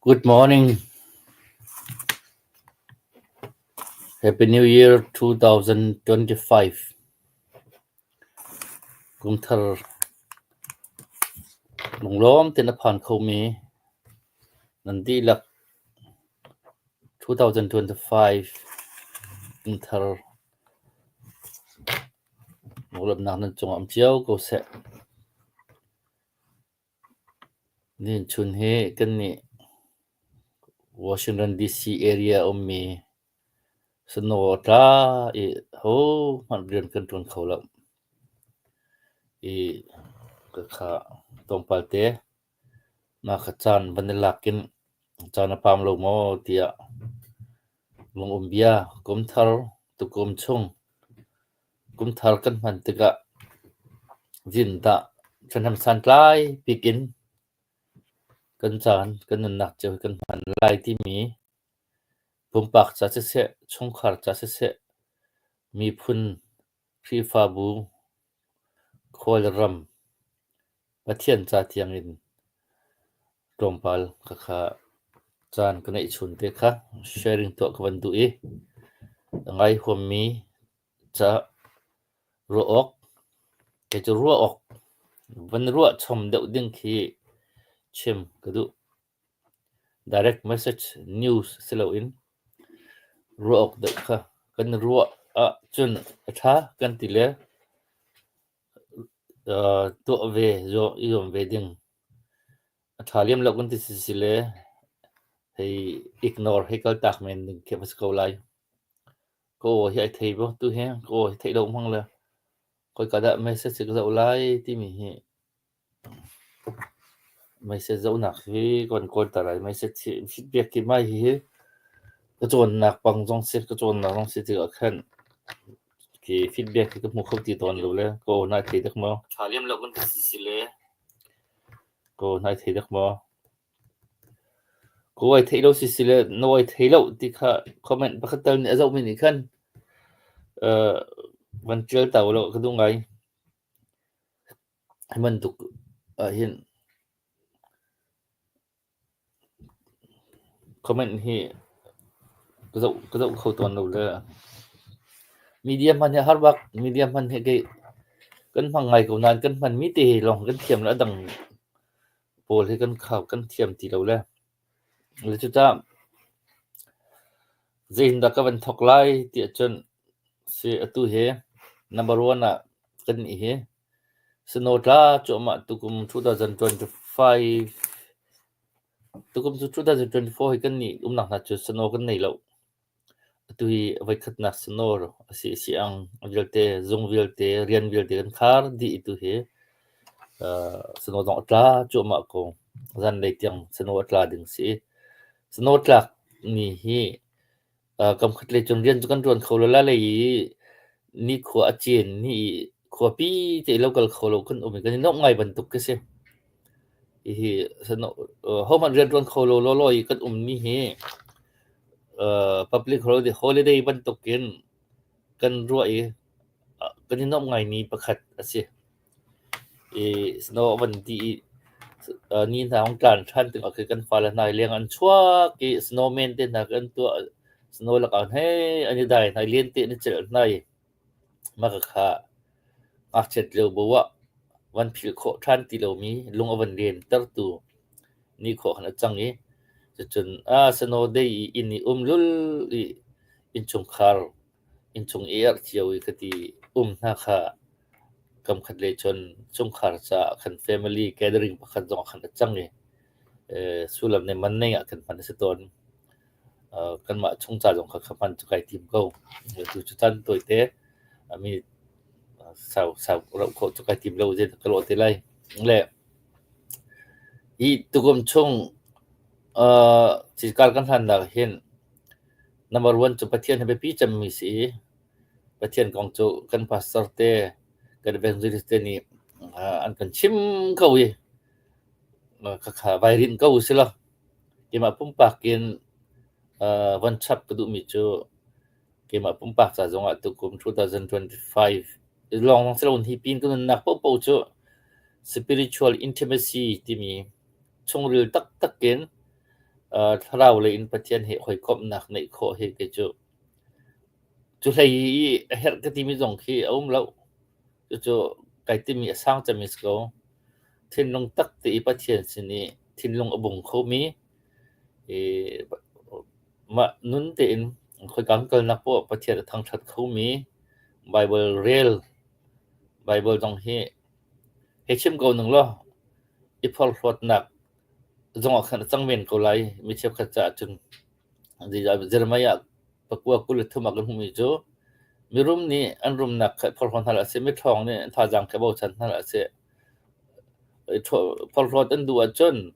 Good morning. Happy New Year 2025. Kumthar lunglawm tein a phan khomi nan dihlak 2025 kumthar lunglawmhnak nan cungah um cio ko seh. Nihin chun hi kannih Washington DC area ummi snow a tla i hohmanh rian kan ṭuan kho lo. I khakha tlawmpal te mah kha caan van i lak in caan a pam lo maw tiah lungum bia kumthar tukum chung Kumthar kan hman tikah zindah ṭhahnem santlai bik in kan caan, kan nunnak cio hi kan hman lai timi pumpak ca siseh, chungkhar ca siseh, miphun, Khrihfabu, khua le ram, Pathian ca tiangin tlawmpal khakha caan ka neih chun te kha sharing tuah ka van duh i a ngai huammi Ca ruah awk, kei cu ruah awk van ruah chom deuh ding khi chim ka duh. Direct message news si loin ruah awk deuh kha kan ruah ahcun a ṭha kan ti le tuah ve, i zuam ve ding. A ṭha lem lo kan ti si le hei ignore hei kaltak men ding khi a si ko lai. Ka aw hi ai thei maw tuhi? Ka aw hi theih lo hmang le khoika dah message hi ka zoh lai timi hi message zohnak hi ka van kawl ta lai. Message hi feedback hi mai hihi ka cawnnak pang zong si, ka cawnnak zong si tikah khan khi feedback hi ka hmu kho ti tawn lo le ka aw nai thei dek maw? Ṭha lem lo kan ti si le ka aw nai thei dek maw? Ka uai theih lo sisi le na uai thei lo ti kha comment pakhat tal nih a zohmi nih khan van ṭial ta ulaw ka duh ngai. Hi bantuk ahhin comment hi ka zoh ka zoh kho tawn lo le media hman hi a har bak. Media hman hi kei kan hmang ngai ko nain kan hmanmi te hi lawng kan thiam lo a dang pawl hi kan khau kan thiam ti lo le. Le cucaah zeitindah ka van thawk lai tiah cun si atu hi number one ah kan nih hi snow tla cuahmah tukum 2025 tukum cu 2024 hi kan nih umnak hna cu snow kan nei lo. Atu hi voikhatnak snow a si siang vialte, zung vialte, rian vialte kan khar dih i tu hi snow zong a tla cuahmah ko. Zanlei tiang snow a tla ding si. Snow tlak ni hi kam khat lei cun rian cu kan ṭuan kho lo la lei i nikhua a cin ni i khuapi te i lo kal kho lo kan um i kan i nuamh ngai bantuk khi si. Hihi hohmanh rian ṭuan kho lo lawlaw i kan ummi hi public holiday bantukin kan ruah i kan i nuamh ngaimi pakhat a si. I snow a van ti i ni hna hung tlan ṭhan tikah khin kan fale hna hi leng an chuak i snowman te hna kan tuah. Snow lakah hei an i dai hna i lente an i celh hna i mah khakha ngakchiat lio bo ah van philh khawh ṭhan ti lomi lung a van lentertu nikhua khan a cang i cucun ah snow day i inn i um lul i innchungkhar innchung i erh cio i ka ti um hna kha kamkhat lei cun chungkhar caah khan family gathering pakhat zong ah khan a cang i sullam le man nei ah khan hman a si tawn. Kanmah chung ca zong kha kha hman cu kai tim ko. Tu cu caan tawite mi sau sau rauh khawh cu kai tim lo zei ka lawh te lai. Le hi tukum chung cikar kan hlannak hin number one cu Pathian hi biapi cemmi si i Pathian kong cu kan pastor te kan evangelist te nih an kan chim ko i khakha vai rinh ko usih law keimah pumpak in van chap ka duhmi cu keimah pumpak ca zongah tukum 2025 lawng si loin hi pin ka nunnak paohpaoh cu spiritual intimacy timi chungril taktak in. Thlarau lei in Pathian he hawikomhnak neih khawh hi kei cu cu hlei i a herh ka timi zong khi a um lo. Cucu kai timi a sang cemmi si ko. Thinlung tak te i Pathian sin i thinlung a bung khomi i mah nun tein khoika kan kalnak poah Pathian a thangṭhat khomi Baibal rel, Baibal zong hi hei chim ko ning law i porhlawtnak zong ah khan a cang men ko lai mi cheukhat caah cun. Jeremiah pakua 23 ah kan hmuhmi cu mirum nih an rumnak kha porhlaw hna hlah seh, miṭhawng nih an thazaang kha bochan hna hlah seh. Porhlawt an duh ahcun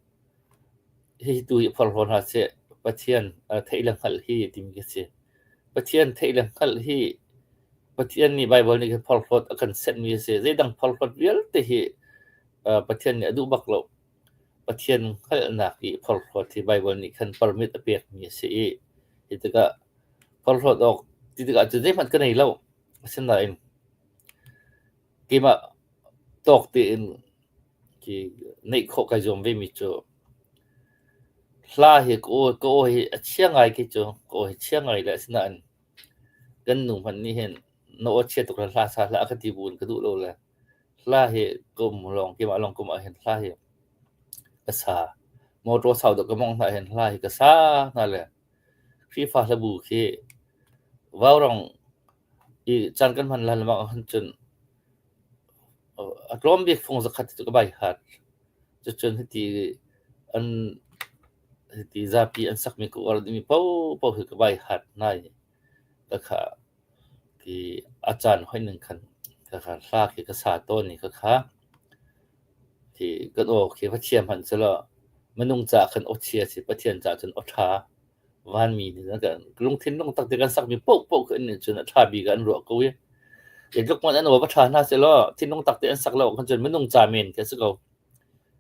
hihi tu hi porhlaw hna seh, Pathian theih le hngalh hi timi khi a si. Pathian theih le hngalh hi Pathian nih Baibal nih khin porhlawt a kan senhmi a si. Zeidang porhlawt vialte hi Pathian nih a duh bak lo. Pathian hngalhnak i porhlawt hi Baibal nih khan permit a pekmi a si i hi tikah porhlawt awk ti tikah cun zeihmanh ka nei lo. Asinain keimah tawk tein khi neih khawh kai zuam vemi cu hla hi ka aw ka aw hi a chia ngai khi cu ka aw hi chia ngai le asinain kan nu hmanh nih hin na aw chia tuk le hla sa hlah a ka ti bu in ka duh lo le Hla hi ka um lawng keimah lawng ka um ahhin hla hi ka sa. Mawtaw sau deuh ka mawngh hna ahhin hla hi ka sa hna le Khrihfa hlabu khi vaurang i caan kan hman lengmang ahhin cun a tlawm bik fung zakhat cu ka bai hat. Cucun hiti an hiti zapi an sakmi ka uar dihmi paohpaoh hi ka bai hat hna i ka khah. Ti a caan hoi ning khan khakha hla khi ka sa tawn i khakha ti kan aw khi va chia hmanh selaw minung caah khan aw chia si Pathian caah cun aw ṭha vanmi nih cun lungthin lungtak te kan sakmi paohpaoh khi nih cun a ṭha bik ah an ruah ko i zeitluk hmanh an aw va ṭha hna sehlaw thinlung tak te an sak lo ahkhan cun minung ca men khi a si ko.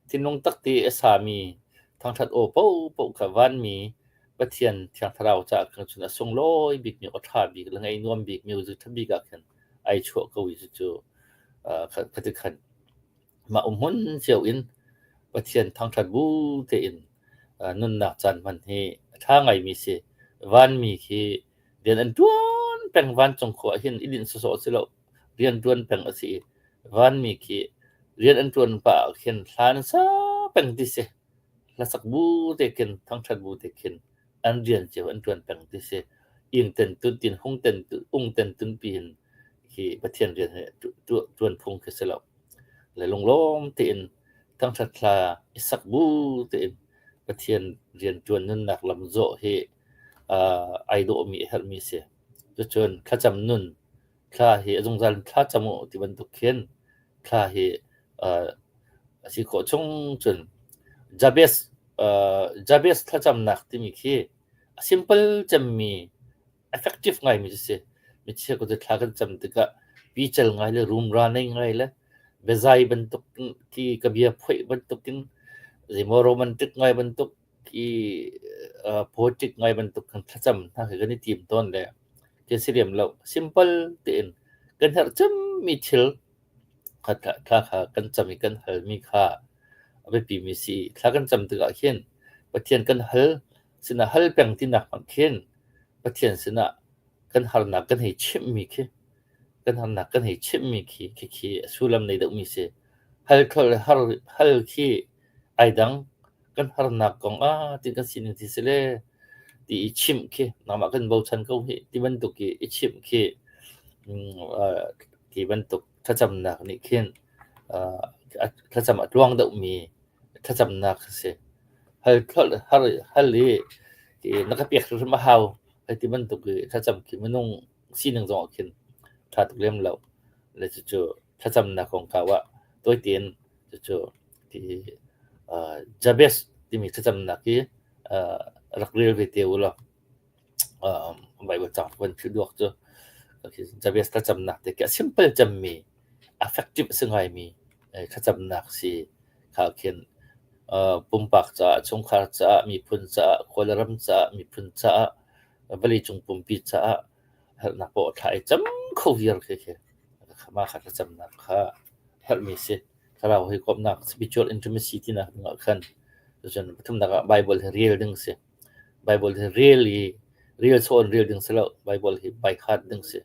Thinlung tak te a sami thangṭhat aw paohpaoh kha vanmi Pathian Thiang Thlarau caah khan cun a sunglawi bikmi, aw ṭha bik le ngaih nuam bik, music ṭha bik ah khan ai chuah ko i cucu khati khan mah umhmun cio in Pathian thangṭhat bu tein nunnak caan hman hi a ṭha ngaimi si. Vanmi khi rian an ṭuan peng vancung khua ah hin i dinh sawsawh a si lo. Rian ṭuan peng a si i vanmi khi rian an ṭuan pah ah khin hla an sa peng ti si. Hlasak bu te khin, thangṭhat bu te khin an rian cio an ṭuan peng ti si. Inn ten tun tin hung ten ung ten tun piin hi Pathian rian hi ṭuan phung khi si lo. Le lunglawm tein thangṭhat hla i sak bu tein Pathian rian ṭuan nunnak lam zawh hi ai dawhmi a herhmi si. Cucun thlacam nun thla hi a zungzal in thla cam u ti bantuk khin thla hi a si khawh chung cun Jabez Jabez thlacamnak timi khi a simple cemmi effective ngaimi cu si. Michia kut thla kan cam tikah pical ngai le rumra nei ngai le biazai bantuk khi ka bia phoih bantukin zeimaw romantic ngai bantuk i poetic ngai bantuk kan thlacam hna khi kan i tim tawn le khi si lem lo. Simple tein kan herh cemmi thil kha thla kha kan cam i kan halmi kha a biapimi si. Thla kan cam tikah khin Pathian kan hal sinah hal peng tinak hmanh khin Pathian sinah kan harnak kan hei chimhmi khi kan harnak kan hei chimhmi khi khikhi a sullam nei deuhmi si. Hal thol le har hal khi ai dang. Kan harnak kong ah ti kan sining ti si le ti i chimh khi nangmah kan bochan ko hih ti bantuk i i chimh khi ti bantuk thlacamnak nih khin thlacam a tluang deuhmi thlacamnak a si. Hal har hal i na ka pek hrimhrim a hau hei ti bantuk i thlacam khi minung sining zong ah khin ṭha tuk lem lo. Le cucu thlacamnak kongkau ah tawi tein cucu ti Jabez timi thlacamnak hi rak rel ve te u law Baibal caang van philh duak cu Jabez thlacamnak te khi a simple cemmi effective a si ngaimi thlacamnak si kha khin pumpak caah, chungkhar caah, miphun caah, khua le ram caah, miphun caah, vawleicung pumpi caah herhnak paoh thla i cam kho viar khi khi mah kha thlacamnak kha herhmi a si. Thlarau hawikomhnak spiritual intimacy tinak ding ah khan cun pathumnak ah Bible hi rel ding a si. Bible hi rel i rel sawh in rel ding si lo. Bible hi by heart ding si.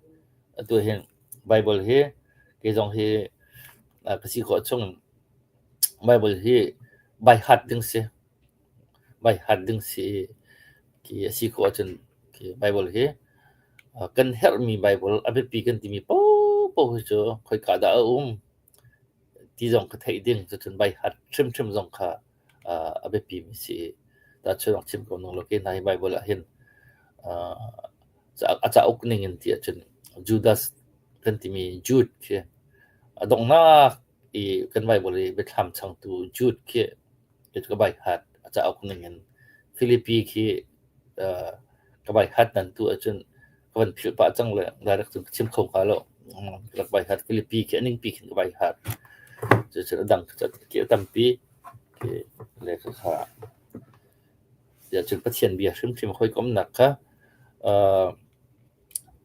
Atu hin Bible hi kei zong hi ka si khawh chung Bible hi by heart ding si. By heart ding si i khi a si khawh ahcun khi Bible hi kan herhmi Bible a biapi kan timi paohpaoh hi cu khoika dah a um ti zong ka theih ding. Cucun by heart hrimhrim zong kha a biapimi si i tahchun rak chim ko ning law ke hna hi Bible ah hin a cauk ning in ti ahcun Judas kan timi Jude khi a donghnak i kan Bible i biathlam changtu Jude khi ka by heart a cauk ning in Philippi khi ka by heart nan tu ahcun ka van philh pah cang le direct cun ka chim kho hnga lo. Ka rak by heart Philippi khi a ningpi khin ka by heart. Cucun a dang khi a tampi khi le khakha cun Pathian bia hrimhrim hawikomnak kha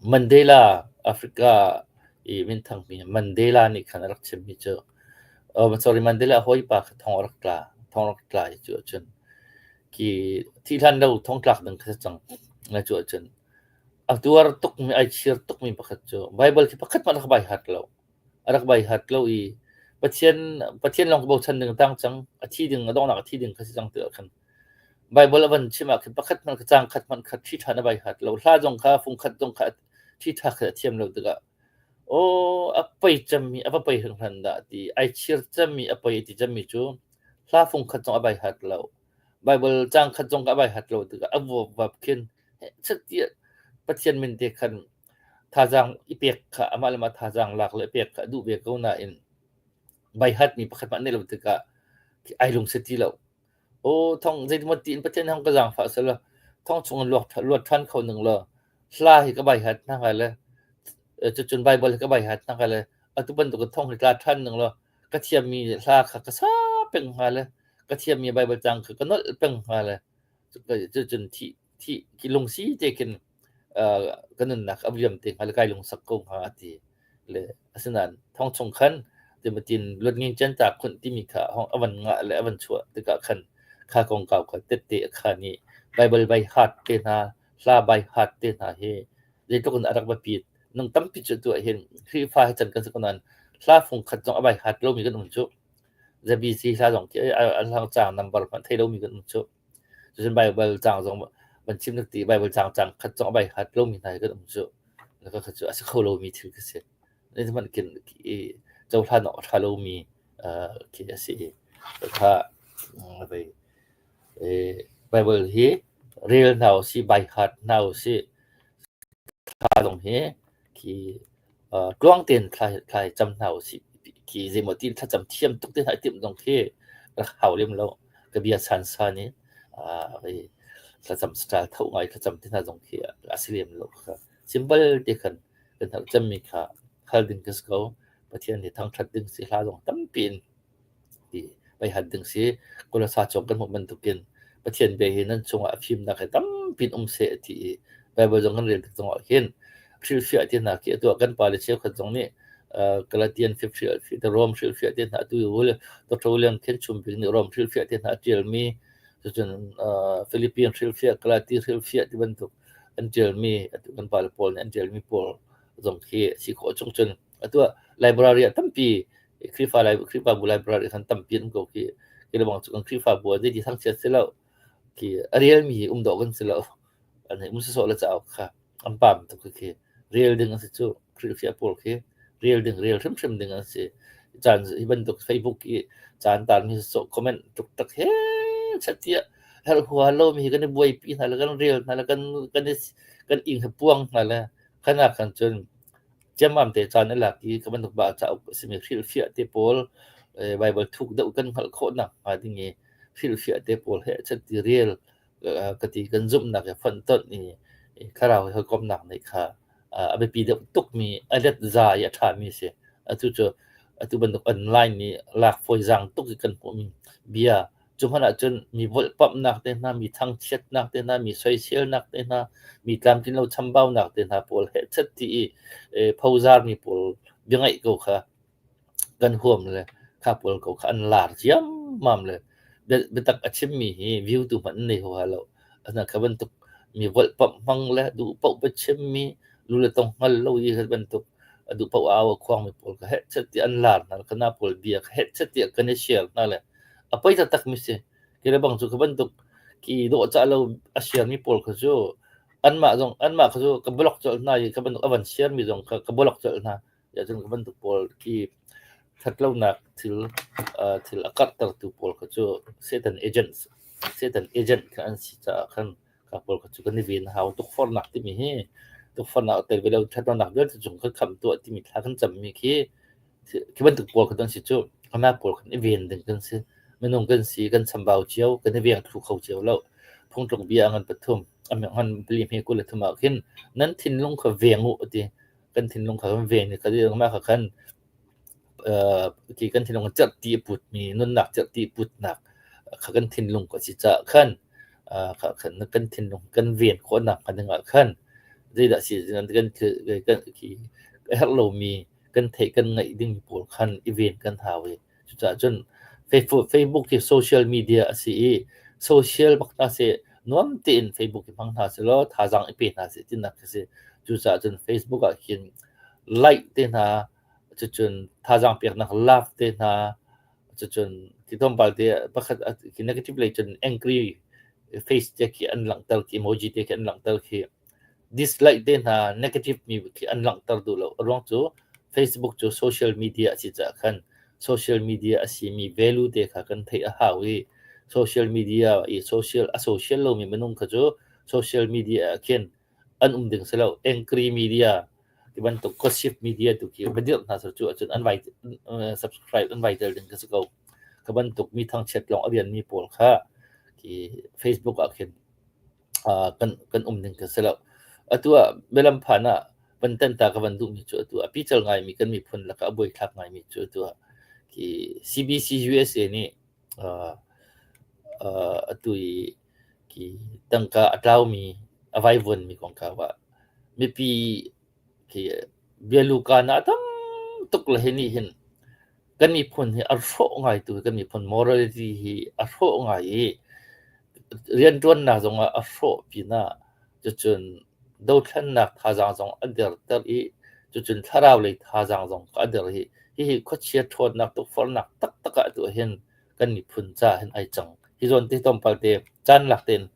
Mandela Africa i minthangmi Mandela nih khan a rak chimmi cu sorry Mandela hawipa kha thong a rak tla thong a rak tla i cu ahcun khi thihhlan lo thongtlak ding kha si cang. Na cu ahcun a tuar tukmi ai chir tukmi pakhat cu Bible khi pakhat hmanh a rak bai hat lo. A rak bai hat lo i Pathian Pathian lawng ka bochan ding a tang cang. A thi ding a donghnak a thi ding kha si cang ti ah khan Bible a van chim ah khin pakhat hmanh kha caang khat hmanh kha ṭhi ṭhan a bai hat lo. Hla zong kha fung khat zong kha ṭhi ṭha kha a thiam lo tikah aw a pei cemmi a va pei hringhran dah ti ai chir cemmi a pei ti cemmi cu hla fung khat zong a bai hat lo. Bible caang khat zong kha a bai hat lo tikah a vuapvap khin heh Pathian min te khan thazaang i pek kha amah le mah thazaang lak le pek kha a duh ve ko nain bai hatmi pakhat hmanh neih lo tikah ai lungsi ti lo. Aw thong zeimaw tiin Pathian hong ka zaangfah selaw thong chung in luat ṭhan kho ning law hla hi ka bai hat hna hnga le cucun Bible hi ka bai hat hna hnga le atu bantukin thong hi tla ṭhan ning law ka thiammi hla kha ka sa peng hnga le ka thiammi Bible caang kha ka nolh peng hnga le cucun thih thih khi lungsi te khin ka nunnak a liam te hnga le kai lungsak ko hnga a ti. Le asinain thong chung khan timatin luat ngingcen ta khunh timi kha a van ngah le a van chuah tikah khan kha kongkau kha tette a khan i Bible by heart te hna, hla by heart te hna hi zeitluk in a rak biapit. Nung tampi cu tu ahhin Khrihfa hi can kan si ko nain hla fung khat zong a by heart lomi kan um cu. ZBC hla zong khi a hlang caang number hmanh thei lomi kan um cu. Cucun Baibal caang zong van chim nak ti Baibal caang caang khat zong a bai hat lomi hna hi kan um cu. Ka kha cu a si kho lomi thil khi si. Zeihmanh khin i cohlan awk a ṭha lomi khi a si. Kha vei Baibal hi rel hna usih, bai hat hna usih. Thla zong hi khi tluang tein thla thla hi cam hna usih. Khi zeimaw tiin thlacam thiam tuk te hna i timh zong khi rak hau lem lo. Ka bia sansan i thlacam style tho ngai thlacam te hna zong khi a si lem lo. Simple te khan kan hngalh cemmi kha hal ding ka si ko. Pathian hi thangṭhat ding si hla zong tampi in ti pei hat ding si. Kolosa cawng kan hmuh bantukin Pathian bia hi nan chungah a fimnak hi tampi in um seh ti i Bible zong kan rel tik zongah hin hrilhfiah ti hna khi atu ah kan pale cheukhat zong nih Galatian hrilhfiah Rom hrilhfiah te hna atu Dr. William Khen Chum Bik nih Rom hrilhfiah te hna a ṭialmi cucun Philippine hrilhfiah Galati hrilhfiah ti bantuk an ṭialmi atu kan pale pawl nih an ṭialmi pawl zong khi si khawh chung cun atu ah library ah tampi Khrihfa Khrihfabu library khan tampi an um ko khi khi lebang cu kan Khrihfabu ah zeiti thangchiat si lo khi a relmi um dawh kan si lo an um sawsawh le cauk kha an pam tuk khi rel ding an si cu Khrihfa pawl khi rel ding rel hrimhrim ding an si caan hi bantuk Facebook i caan tar mi sawsawh comment tuk tak he chatiah herh hua lo mi kan i buaipi hna le kan rel hna le kan kan i kan ing he puang hna le khana khan cun ciammam te caan i lak i ka bantuk ba cauk a simi hrilhfiah te pawl Bible thuk deuh kan hngalh khawh nak hnga ding i hrilhfiah te pawl he chan ti rel ka ti kan zumhnak he fonhtonh i thlarau he hawikomhnak neih kha a biapi deuh tukmi a let za i a ṭhami a si. Atu cu atu bantuk online nih lak fawizaang tuk i kan hmuhmi bia cu hmanh ahcun mi volhpamhnak te hna, mi thangchiatnak te hna, mi soiselnak te hna, mi tlamtlin lo chambaunak te hna pawl hehchet ti i phozarmi pawl biangaih ko kha kan huam le kha pawl ko kha an lar ciammam le biatak a chimmi hi view tu hmanh an nei huaha lo. Asinain kha bantuk mi volhpamh hmang le duh paoh biachimmi lu le tong hngal lo i hi bantuk a duh paoh au a khuangmi pawl kha hehchet tiah an lar hna kha na pawl bia kha hehchet tiah kan i share hna le a poi taktakmi si. Kei le bang cu kha bantuk ki dawhcah lo a share-mi pawl kha cu anmah zong anmah kha cu ka block colh hna i kha bantuk a van share-mi zong kha ka block colh hna. Tiah cun kha bantuk pawl khi ṭhatlonak thil thil a karhtertu pawl kha cu Satan agents Satan agent kha an si caah khan kha pawl kha cu kan i ven a hau. Tukforhnak timi hi tukforhnak a tel ve lo ṭhatlonak vialte cung kan khamh tuah timi thla kan cammi khi khi bantuk pawl kha an si cu. Amah pawl khan i ven ding kan si. Minung kan si, kan chambau cio, kan i veng thlu kho cio lo. Phungtluk bia a ngan pathum, a ngan pali hme 23 ah khin nan thinlung kha veng u a ti. Kan thinlung kha kan ven i mah kha khan kan thinlung cerhti a putmi nunnak cerhti putnak kha kan thinlung a si caah khan kha khan kan thinlung kan ven khawhnak hnga dingah khan zeidah si kan kan a herh lomi kan theih kan ngaih ding pawl khan i ven kan hau i cucaah cun Facebook hi social media a si i social bak hna seh nuam tein Facebook hi hmang hna sehlaw thazaang i pe hna seh tinak khi si. Cucaah cun Facebook ah khin like te hna, cucun thazaang peknak love te hna, cucun ti tlawmpal te pakhat negative lei cun angry face te khi an langhter khi emoji te khi an langhter khi dislike te hna negative mi khi an langhter duh lo. A ruang cu Facebook cu social media a si caah khan social media a simi value te kha kan theih a hau i social media i social a social lomi minung kha cu social media ah khin an um ding si lo. Angry media ti bantuk gossip media tu khi va dirh hna seh cu ahcun an vai subscribe an vai tel ding kha si ko. Kha bantuk mi thangchiat lawng a rianmi pawl kha khi Facebook ah khin kan um ding kha si lo. Atu ah bialam phan ah van tenta ka van duhmi cu atu ah pical ngaimi kan miphun lakah a buaithlak ngaimi cu atu ah khi CBC USA nih atu i khi tangka a tlaumi a vaivuanmi kongkau ah mipi khi bialuka na tam tuk le hi nih hin kan miphun hi a hrawh ngai tu kan miphun morality hi a hrawh ngai i rianṭuannak zongah a hrawh pinah cucun dothlennak thazaang zong a derter i cucun thlarau lei thazaang zong a der hi hihi khuachia ṭhawnnak tukforhnak taktak ah atu hin kan miphun ca hin ai cang. Hi zawn te tlawmpal te caan lak tein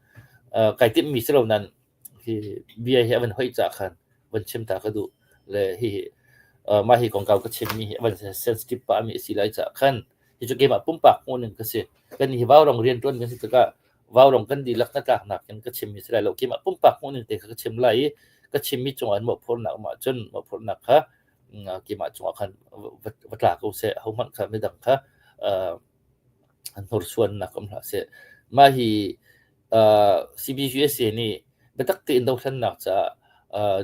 kai timhmi si lo nain hi bia hi a van hoih caah khan van chim ta ka duh le hihi mah hi kongkau ka chimmi hi a van sensitive pahmi a si lai caah khan hi cu keimah pumpak hmuhning ka si. Kan hi vaurong rianṭuan kan si tikah vaurong kan dihlak hnatlaknak in ka chimmi si lai lo. Keimah pumpak hmuhning te kha ka chim lai i ka chimmi cungah mawhphurhnak um ahcun mawhphurhnak kha keimah cungah khan va tla ko seh. Ahohmanh kha midang kha hnursuannak um hlah seh. Mah hi CBCUSA nih biatak tein dothlennak caah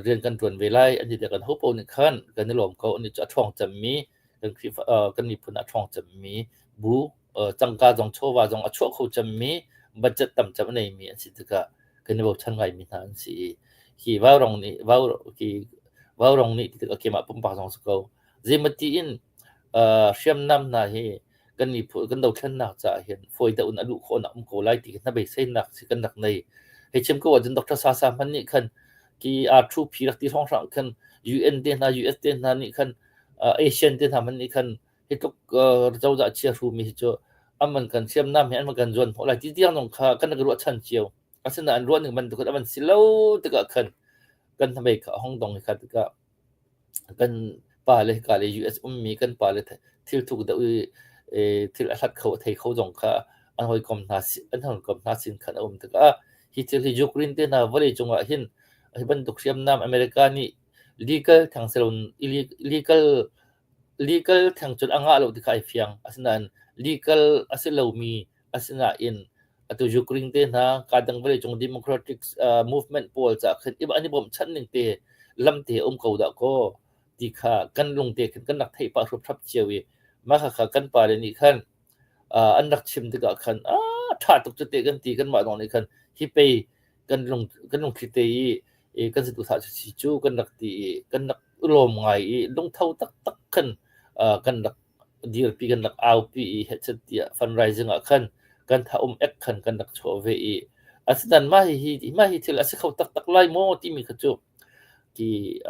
rian kan ṭuan ve lai an ti tikah hopaoh nih khan kan i lawm ko. Annih cu a ṭhawng cemmi kan Khrihfa kan miphun ah a ṭhawng cemmi bu tangka zong chawva zong a chuah kho cemmi budget tam cem a neimi an si tikah kan i bochan ngaimi hna an si i hi vaurong nih vau hi vaurong nih ti tikah keimah pumpak zong si ko zeimati in hriamnam hna hi kan miphun kan dothlennak caah hin fawi deuh in a luh khawhnak um ko lai ti khi hnabeiseinak si kan rak nei. Hei chim ko ahcun Dr. Sasa hmanh nih khan ki R2P rak ti hrawnghrang khan UN te hna US te hna nih khan Asian te hna hmanh nih khan hi tluk cozah chia hrumi hi cu an van kan hriamnam hi an van kan zuan hnawh lai ti tiang zong kha kan rak ruahchan cio. Asinain ruah ning bantuk in a van si lo tikah khan kan hnabei kha a hong dong i kha tikah Kan pale hika le US ummi kan pale thil thuk deuh i thil a hlat kho a thei kho zong kha an hawikom hna an hawikom hna sin khan a um tikah hi thil hi Ukraine te hna vawleicung ah hin hi bantuk hriamnam America nih legal theng siloin legal legal theng cun a ngah lo ti kha ai fiang. Asinain legal a si lomi Asinain atu Ukraine te hna kadang vawleicung democratic movement pawl caah khin an i bawmhchanh ning te lam te um ko dah kaw ti kha kan lung te khin kan rak theih pah hruphrap cio i mah khakha kan pale nih khan an rak chim tikah khan a ṭha tuk cu te kan ti kanmah zong nih khan hi pei kan lung kan lungthli te i kan saduhthah cu si cu kan rak ti i kan rak lawm ngai i lungtho taktak khan kan rak dirpi kan rak aupi i hehchet tiah fundraising ah khan kan tha um ek khan kan rak chuah ve i. Asinain mah hihi mah hi thil a si kho taktak lai maw timi kha cu ti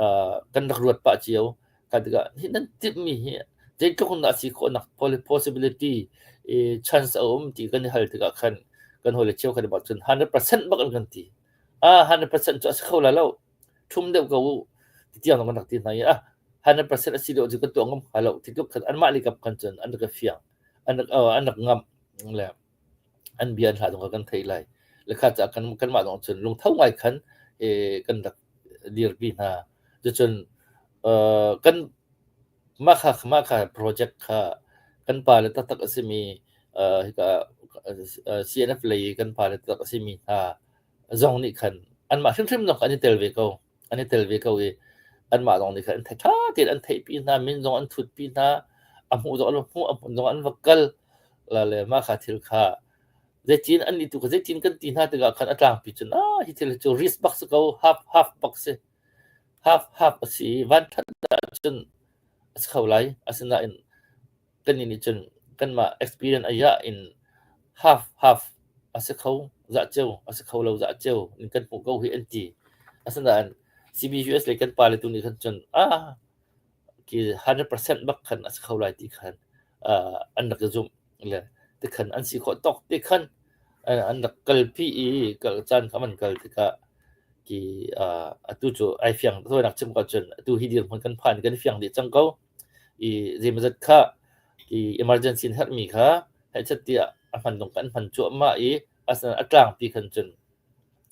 kan rak ruat pah cio. Kha tikah hi nan timhmi hi zeitluk in dah a si khawhnak possibility chance a um ti kan i hal tikah khan kan hawile cheukhat bak cun 100% bak an kan ti. Ah 100% cu a si kho lai lo. Ṭhum deuh ko u ti tiang kan rak ti hna i ah 100% a si deuh cu kan tuah ngam hnga lo ti tluk khan anmah lei kap khan cun an rak i fiang. An rak an rak ngamh le an bia an hla zong kha kan theih lai. Le kha caah kan kanmah zong cun lungtho ngai khan kan rak dirpi hna. Cucun kan mah kha mah kha project kha kan pale taktak a simi hika CNF lei i kan pale taktak a simi hna zong nih khan anmah hrimhrim zong kha an i tel ve ko. An i tel ve ko i anmah zong nih khan an ṭha tein an theihpi hna, min zong an thutpi hna, a hmuh zong an va hmuh, a hmun zong an va kal. La le mah kha thil kha zeitin an nih tu kha zeitin kan ti hna tikah khan a tlangpi cun ah hi thil hi cu risk bak si ko, half half bak si. Half half a si i vanṭhat ahcun a si kho lai. Asinain kannih nih cun kanmah experience a yah in half half a si kho zahceo a si kho lo zahceo in kan hmuh ko hi an ti. Asinain CBUS lei kan pale tu nih khan cun ah ki 100% bak khan a si kho lai ti khan an rak i zumh le tikhan an si khawh tawk ti khan an rak kalpi i kal caan kha an kal tikah ki atu cu ai fiang tawinak chim ko cun atu hi dirhmun kan phan kan fiang dih cang ko i zeimawzat kha i emergency in herhmi kha hehchet tiah a hman dong kan hman cuahmah i asinain a tlangpi khan cun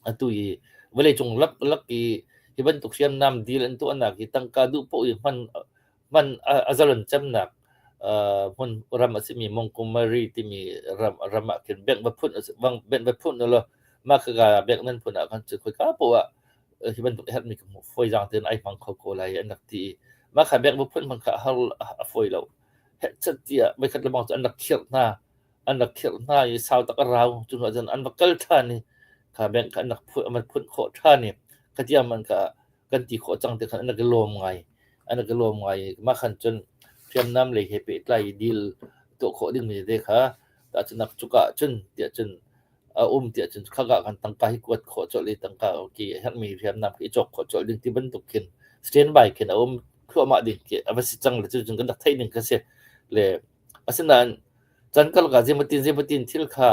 atu i vawleicung laklak i hi bantuk hriamnam deal an tuahnak hi tangka duh paoh i hman hman a zalon cemnak hmun ram a simi Montgomery timi ram ram ah khin bank va phun bank va phun ulaw mah khaka bank nan phun ah khan cun khoika paoh ah hi bantuk herhmi ka hmuh fawizaang tein ai hmang kho ko lai an rak ti i mah kha bank va phun hmanh kha a har a fawi lo. Hehchat tiah voikhat lebang cu an rak khirh hna. An rak khirh hna i sau tak a rau. Cu hnu ahcun an va kal ṭhan i kha bank kha an rak phun an van phun khawh ṭhan i khatiang man kha kan ti khawh cang ti khan an rak i lawm ngai. An rak i lawm ngai i mah khan cun hriamnam lei he pehtlai i deal tuah khawh dingmi tete kha tahcunak cuka ah cun tiah cun a um tiah cun khaka khan tangka hi kuat khawh colh i tangka ki a herhmi hriamnam khi i cawk khawh colh ding ti bantuk khin standby khin a um thluahmah ding khi a va si cang le cucun kan rak theih ning kha si le asinain chan karlak ah zeimatin zeimatin thil kha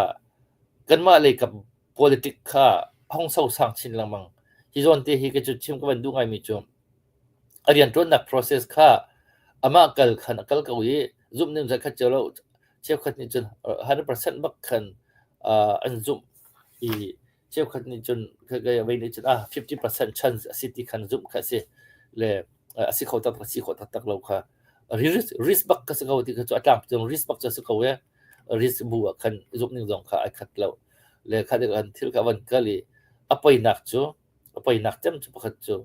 kanmah lei kap politic kha hong sosang chin lengmang hi zawn te hi kei cu chim ka van duh ngaimi cu a rianṭuannak process kha amah kal khan a kal ko i zumh ning zat khat cio lo cheukhat nih cun 100% bak khan an zumh i cheukhat nih cun vei nih cun ah 50% chance a si ti khan zumh kha a si le a si kho taktak si khawh taktak lo kha risk risk bak ka si ko ti kha cu a tlangpi cun risk bak cu a si ko e risk bu ah khan zumh ning zong kha ai khat lo le kha tikah thil kha van kal i a poinak cu a poinak cem cu pakhat cu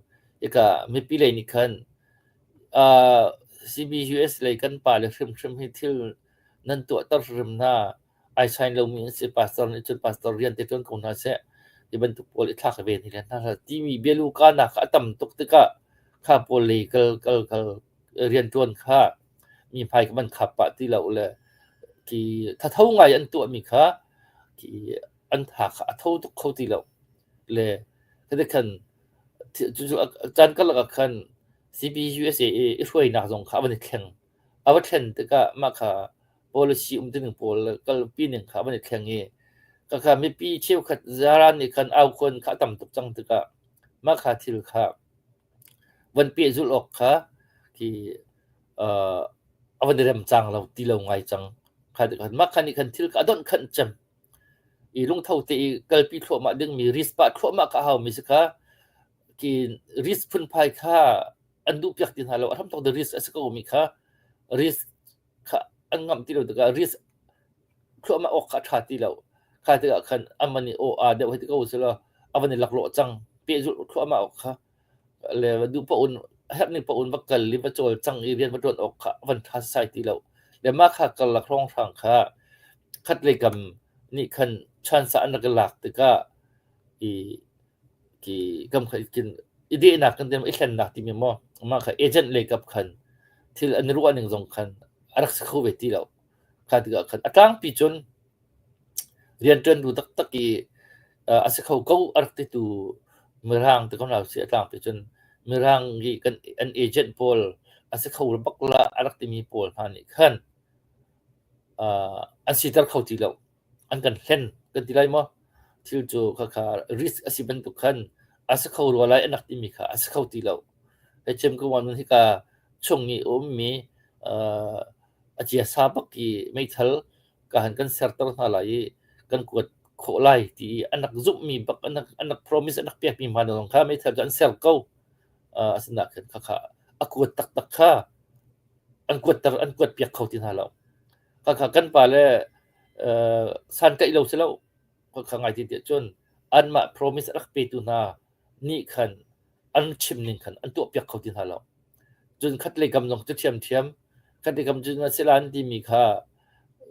hika mipi lei nih khan uh, CBUS lei kan pa le hrimhrim hi thil nan tuahter hrim hna ai sign lomi an si pastor nih cun pastor rian te ṭuan ko hna seh ti bantuk pawl i thlak ve ni le hna timi bialu kanak a tam tuk tikah kha pawl lei kal kal kal rianṭuan kha mi hmai ka van khap pah ti lo le ki thatho ngai an tuahmi kha ki an tha kha a tho tuk kho ti lo le khan cucu caan karlak ah khan CBUSA i hruainak zong kha a van i thleng. A va thlen tikah mah kha policy umtuning pawl le kalpi ning kha a van i thleng i khakha mipi cheukhat zaran nih khan aukhuan kha a tam tuk cang tikah mah kha thil kha van pehzulh awk kha khi a van i remcang lo ti lo ngai cang. Kha tikah mah kha nih khan thil kha a donh khanh cem. I lungtho te i kalpi thluahmah dingmi risk pah thluahmah kha a haumi si kha khi risk phunphai kha an duhpiak ti hna lo. A hramthawk the risk a si ko mi kha risk kha an ngamh ti lo tikah risk thluahmah awk kha a ṭha ti lo. Kha tikah khan an van i aw aa deuh hei ti ko selaw a van i laklawh cang. Pehzulh thluahmah awk kha le va duh paoh in a herh ning paoh in va kal i va cawlcang i rian va ṭuan awk kha a van ṭha sasai ti lo. Le mah kha karlak hrawnghrang kha khatlei kam nih khan chance ah an rak i lak tikah i ki kam kha kin i dehnak kan ti i thlennak timi maw mah kha agent lei kap khan thil an i ruah ning zong khan a rak si kho ve ti lo. Kha tikah khan a tlangpi cun rianṭuantu taktak i A si kho ko a rak titu Mirang ti ko hna usih a tlangpi cun Mirang i kan an agent pawl a si kho bak la a rak timi pawl hna nih khan an siter kho ti lo. An kan hlen kan ti lai maw? Thil cu khakha risk a si bantuk khan a si kho rua lai an rak timi kha a si kho ti lo. Hei chim ko ahcun hika chung i a ummi a ciasa bak i meithal ka han kan serter hna lai i kan kuat khawh lai ti i an rak zumhmi bak an rak, an rak promise an rak pekmi hna zong kha meithal cu an ser ko. Asinain khan khakha a kuat taktak kha an kuatter an kuat piak kho ti hna lo. Khakha kan pa le santlaih lo si lo khakha ngai ti tiah cun anmah promise a rak petu hna nih khan an chim ning khan an tuah piak kho ti hna lo. Cun khatlei kam zong cu ṭhiamṭhiam. Khatlei kam cu na si lan timi kha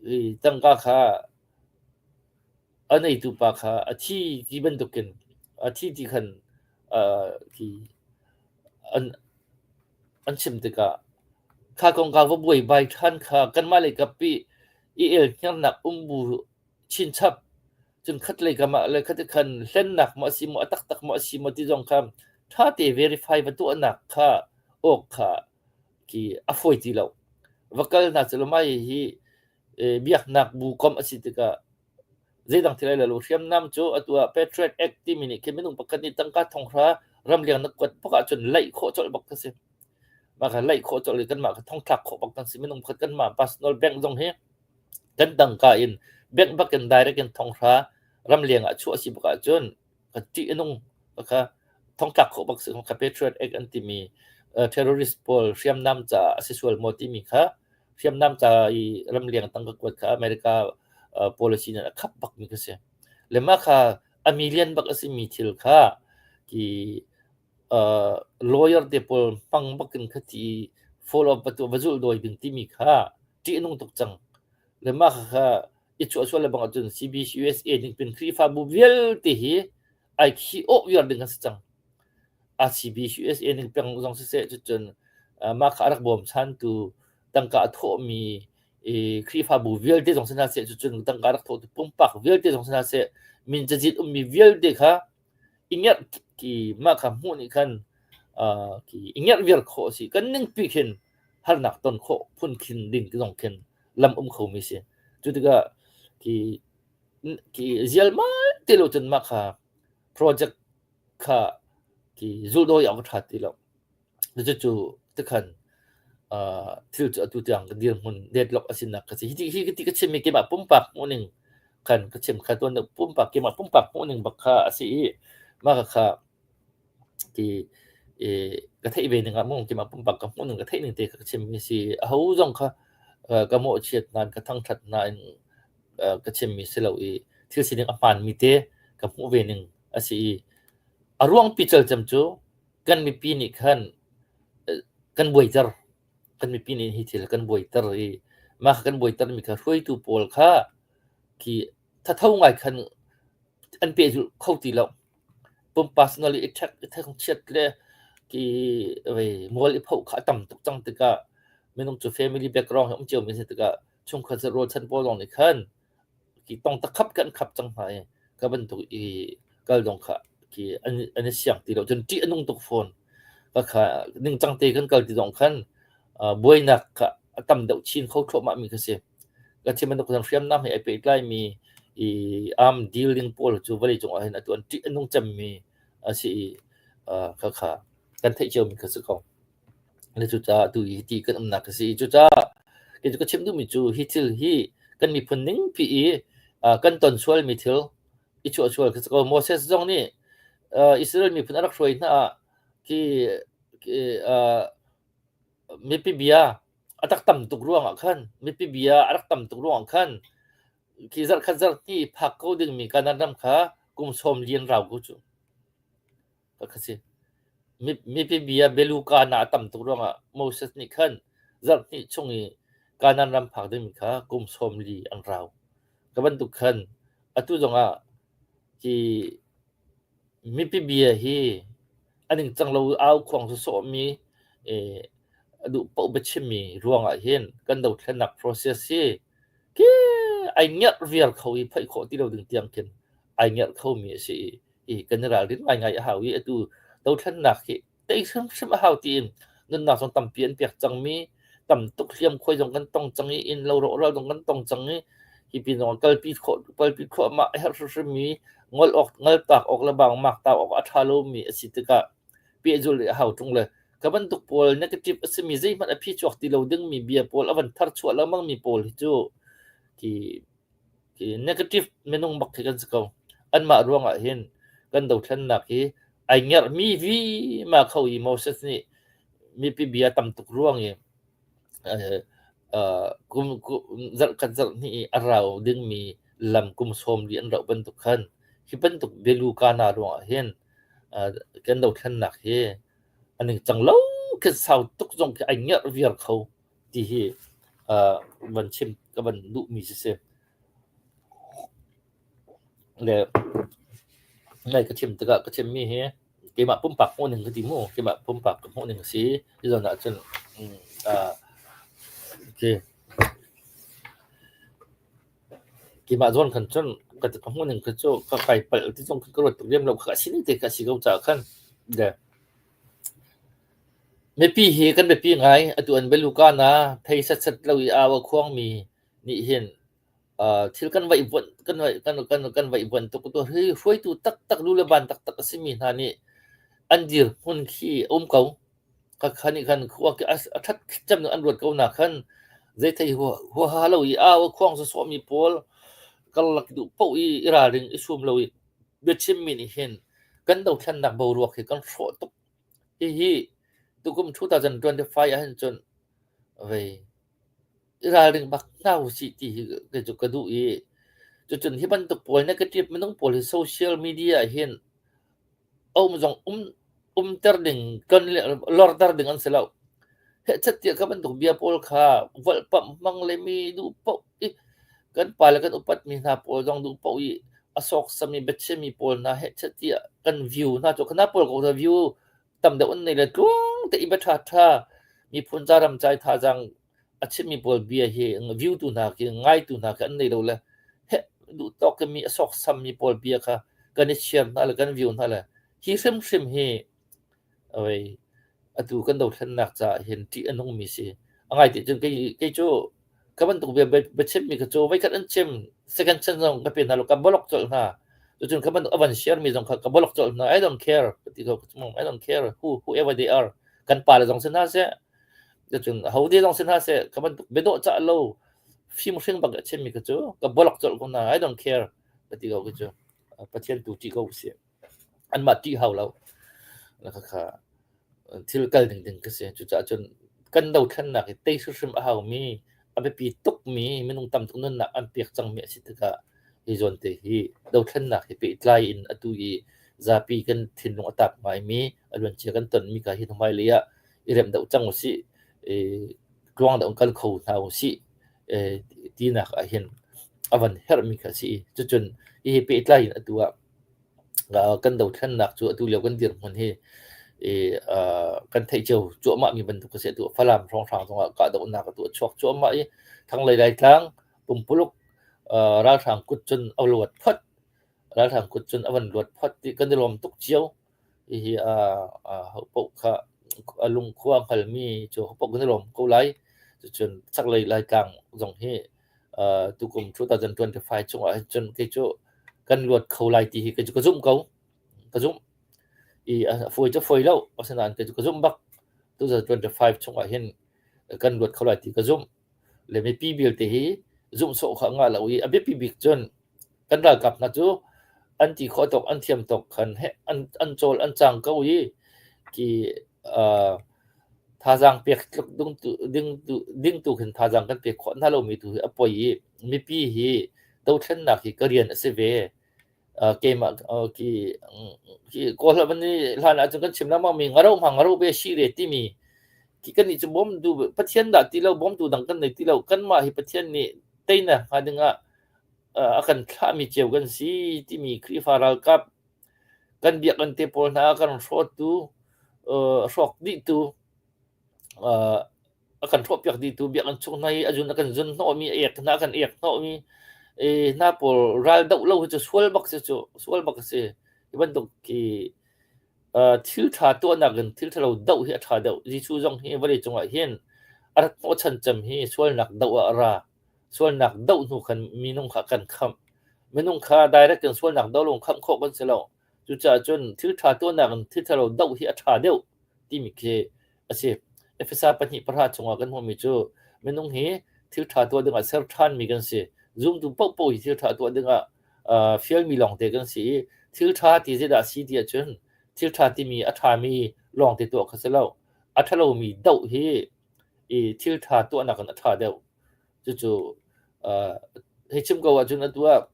i tangka kha a neitu pa kha a thi ti bantukin a thi ti khan khi an an chim tikah kha kongkau va buaibai ṭhan kha kanmah lei kap i i elhniarnak um bu chinchap. Cun khatlei kam ah le khati khan hlennak maw a si maw, a taktak maw a si maw ti zong kha ṭhate verify va tuahnak kha awk kha khi a fawi ti lo. Va kal hna selaw mah hihi biaknak bu komh a si tikah zeidang thil ai lo. Hriamnam cu atu ah Patriot Act timi nih khin minung pakhat nih tangka thonghra ramleng na kuat bak ahcun laih khawh colh bak a si. Mah kha laih khawh colh i kanmah kha thongthlak khawh bak kan si. Minung pakhat kanmah personal bank zong hi Kan tangka in bank bak in direct in thonghra ramleng ah chuah a si bak ahcun ka ṭih a nung kha thongtlak khawh bak si kha Patriot Act an timi terrorist pawl hriamnam caah a si sual maw timi kha hriamnam ca i ramleng tangka kuat kha America policy nih a khap bakmi kha si. Le mah kha a million bak a simi thil kha ki lawyer te pawl hmang bak in kha ti follow up va zulh dawi ding timi kha ṭih a nung tuk cang. Le mah kha i chuahsual le bang ahcun CBCUSA ning pin Khrihfabu vialte hi ai khi awh viar ding an si cang. A CBCUSA ning peng zong siseh cucun mah kha a rak bawmchantu tangka a thawhmi Khrihfabu vialte zong si hna seh cucun tangka a rak thawhtu pumpak vialte zong si hna seh min cazin ummi vialte kha i ngerh ki mah kha hmuh nih khan ki i ngerh viar khawh a si. Kan ningpi khin harnak ton khawh phun khin ding zong khin lam um khomi si. Cu tikah ki ki zialmal te lo cun mah kha project kha ki zulhdawi awk a ṭha ti lo. Cucu tikhan thil cu atu tiang ka dirhmun deadlock a sinak ka si. Hi hi ti ka chimmi keimah pumpak hmuhning khan ka chim kha tuan deuh pumpak keimah pumpak hmuhning bak kha a si i mah kha ti ka theih ve ning ah mu keimah pumpak ka hmuhning ka theih ning te kha ka chimmi si. Aho zong kha ka mawhchiat nain ka thangṭhat nain ka chimmi si lo i thil sining a hmaanmi te ka hmuh ve ning a si i a ruangpi calcem cu kan mipi nih khan kan buaiter. Kan mipi nih hi thil kan buaiter i mah kan buaitermi kha hruaitu pawl kha khi thatho ngai khan an pehzulh kho ti lo. Pumpak personally i ṭhek i thangchiat le ki vei mual i phoh kha a tam tuk cang tikah minung cu family background he um ciomi si tikah chungkhar rualchan pawl zong nih khan Ki tong takhap kan khap cang hna i ka bantuk i kal zong kha ki an an i siang ti lo cun ṭih a nung tuk fawn. Ka kha ningcang te kan kal ti zong khan buainak kha a tam deuh chin kho thluahmah mi kha si. Ka chim bantuk khan hriamnam he ai pehtlai mi i arm dealing pawl cu vawlei cung ah hin atu an ṭih a nung cemmi a si i kha kha kan theih cio mi kha si ko. Na cucaah atu hi ti kan umnak a si. Cucaah kei cu ka chim duhmi cu hi thil hi kan miphun ningpi i kan ton sualmi thil i chuah sual khi si ko. Moses zong nih Israel miphun a rak hruai hna ah khi mipi bia a rak tam tuk ruangah khan mipi bia a rak tam tuk ruangah khan khi zarhkhat zarhhnih phak ko dingmi Kanaan ram kha kum sawm li an rau ko cu. Ka si. Mipi bia belu Kana a tam tuk ruangah Moses nih khan zarhhnih chung i Kanaan ram phak dingmi kha kum 40 an rau. Ka bantuk khan atu zongah hi mipi bia hi a ningcang lo au khuang sawsawhmi a duh paoh biachimmi ruangah hin kan dothlennak process hi khi ai ngerh viar kho i phoih khawh ti lo ding tiang khin ai ngerh khomi a si i kan i ralrin ngaingai a hau i atu dothlennak hi tei hrimhrim a hau tiin nunnak zong tampi an pek cangmi tam tuk hliamkhuai zong kan tong cang i innlo rawhral zong kan tong cang i hi pin zong kalpi khawh kalpi thluahmah a herh hrimhrimmi ngol awk ngaltak awk le bang mak ta awk a ṭha lomi a si tikah pehzulh a hau ṭung le ka bantuk pawl negative a simi zeihmanh a phi chuak ti lo dingmi bia pawl a van thar chuah lengmangmi pawl hi cu khi khi negative minung bak khi kan si ko. Anmah ruangah hin kan dothlennak hi ai ngerhmi vima kho i Moses nih mipi bia tam tuk ruang i kum zarh khat zarh hnih i a rau dingmi lam kum 40 an rauh bantuk khan hi bantuk bialu kana ruangah hin kan dothlennak hi a ningcang lo khi sau tuk zong khi ai ngerh viar kho ti hi van chim ka van duhmi si si. Le nai ka chim tikah ka chimmi hi keimah pumpak hmuhning ka ti mu. Keimah pumpak ka hmuhning a si. Hi zawn ah cun khi keimah zawn khan cun ka ka hmuhning kha cu ka kai palh ti zong ka ruat tuk lem lo. Ka sining te ka si ko caah khan. Le mipi hi kan biapi ngai. Atu an bialuka na thei setset lo i au a khuangmi nih hin thil kan vaihvuanh kan kan kan kan vaihvuanh tuk. Tu hi hruaitu taktak lu le van taktak a simi hna nih an dirhmun khi a um ko. Khakha nih khan khua khi a ṭhat cem an ruat ko na khan zei thei huaha lo i au a khuang sawsawhmi pawl karlak duh paoh i i ralring i sum lo i biachimmi nih hin kan dothlennak boruak hi kan hrawh tuk. Hihi tukum 2025 ahhin cun vei i ralring bak hna usih ti hi kei cu ka duh i cucun hi bantuk pawl negative minung pawl hi social media ah hin a um zong um umter ding kan lorter ding an si lo. Hehchet tiah kha bantuk bia pawl kha volhpamh hmang le mi duh paoh i kan pale kan upatmi hna pawl zong duh paoh i a sawksam i biachimmi pawl hna hehchet tiah kan view hna cu khana pawl ko view tam deuh an nei le tluang te i bia ṭhaṭha miphun ca ram ca i thazaang a chimmi pawl bia hi view tu hna khi ngaitu hna khi an nei lo le heh duh tawk i mi a sawksammi pawl bia kha kan i share hna le kan view hna le hi hrimhrim hi oi atu kan dothlennak caah hin ṭih a nungmi si. A ngai ti cun kei kei cu Ka bantuk bia biachimmi kha cu voikhat an chim, second chance zong ka pe hna lo, ka block colh hna. Cucun kha bantuk a van share mi zong kha ka block colh hna. I don't care ka ti ko. I don't care who whoever they are. Kan pale zong si hna seh, cucun hode zong si hna seh, ka bantuk biadawh cah lo, fim hring bak a chimmi kha cu ka block colh ko hna. I don't care ka ti ko khi cu. Pathian tu ṭih ko usih. Anmah ṭih hau lo. Khakha thil kal ding ding ka si. Cucaah cun kan dothlennak hi tei hrimhrim a haumi, a biapi tukmi, minung tam tuk nunnak an pek cangmi a si tikah hi zawn te hi dothlennak hi pehtlai in atu i zapi kan thinlung a tap ngaimi, a luancia kan tonmi kha hi hmailei ah i remh deuh cang usih, i tluang deuh in kal kho hna usih tinak ahhin a van herhmi kha a si i cucun hihi pehtlai in atu ah Kan dothlennak cu atu lio kan dirhmun hi kan theih cio cuahmahmi bantuk a si. Atu Falam hrawnghrang zongah kahdohnak atu a chuak cuahmah i thlanglei Laitlang pumpuluk ralhrang kut cun a luat phot. Ralhrang kut cun a van luat phot ti kan i lawm tuk cio. Hihi hopaoh kha a lungkhua a hngalmi cu hopaoh kan i lawm ko lai. Cucun chaklei Laitlang zong hi tukum 2025 chungah hin cun kei cu kan luat kho lai ti hi kei cu ka zumh ko. Ka zumh. I a fawi cu fawi lo. Asinain kei cu ka zumh bak. 2025 chungah hin kan luat kho lai ti ka zumh. Le mipi vialte hi zumh sawh kha ngah lo i a biapi bik cun kan ralkap hna cu an ti khawh tawk an thiam tawk khan he an an cawl an cang ko i ki thazaang pek tluk ding tu ding tu khin thazaang kan pek khawh hna lomi tu hi a poi i mipi hi dothlennak hi ka rian a si ve. Keimah ki ki Kawl van i hlan ahcun kan chim lengmang mi ngaro hma ngaro be si re timi ki kan nih cu bawmtu Pathian dah ti lo bawmtu dang kan nei ti lo kanmah hi Pathian nih teinak hnga dingah a kan thlahmi cio kan si timi Khrihfa ralkap kan biakinn te pawl hna a kan hrawttu hrawk dihtu a kan hrawhpiak dihtu biakinn chung hna i a zun a kan zun hnawhmi a ek hna a kan ek hnawhmi. I hna pawl ral doh lo hi cu sual bak si cu, sual bak a si. Hi bantuk hi thil ṭha tuahnak in thil ṭhalo doh hi a ṭha deuh. Jesuh zong hi vawleicung ah hin a rat hnawhchan cem hi sualnak doh ah a ra. Sualnak doh hnu khan minung kha a kan khamh. Minung kha direct in sualnak doh lo khamh khawh kan si lo. Cucaah cun thil ṭha tuahnak in thil ṭhalo doh hi a ṭha deuh timi khi a si. Efesa 2:10 chungah kan hmuhmi cu minung hi thil ṭha tuah dingah ser ṭhanmi kan si. Zumtu paohpaoh hi thil ṭha tuah dingah fialmi lawngte kan si i thil ṭha ti zeidah a si ti ahcun thil ṭha timi a ṭhami lawngte tuah kha si lo. A ṭhalomi doh hi i thil ṭha tuahnak in a ṭha deuh. Cucu hei chim ko ahcun atu ah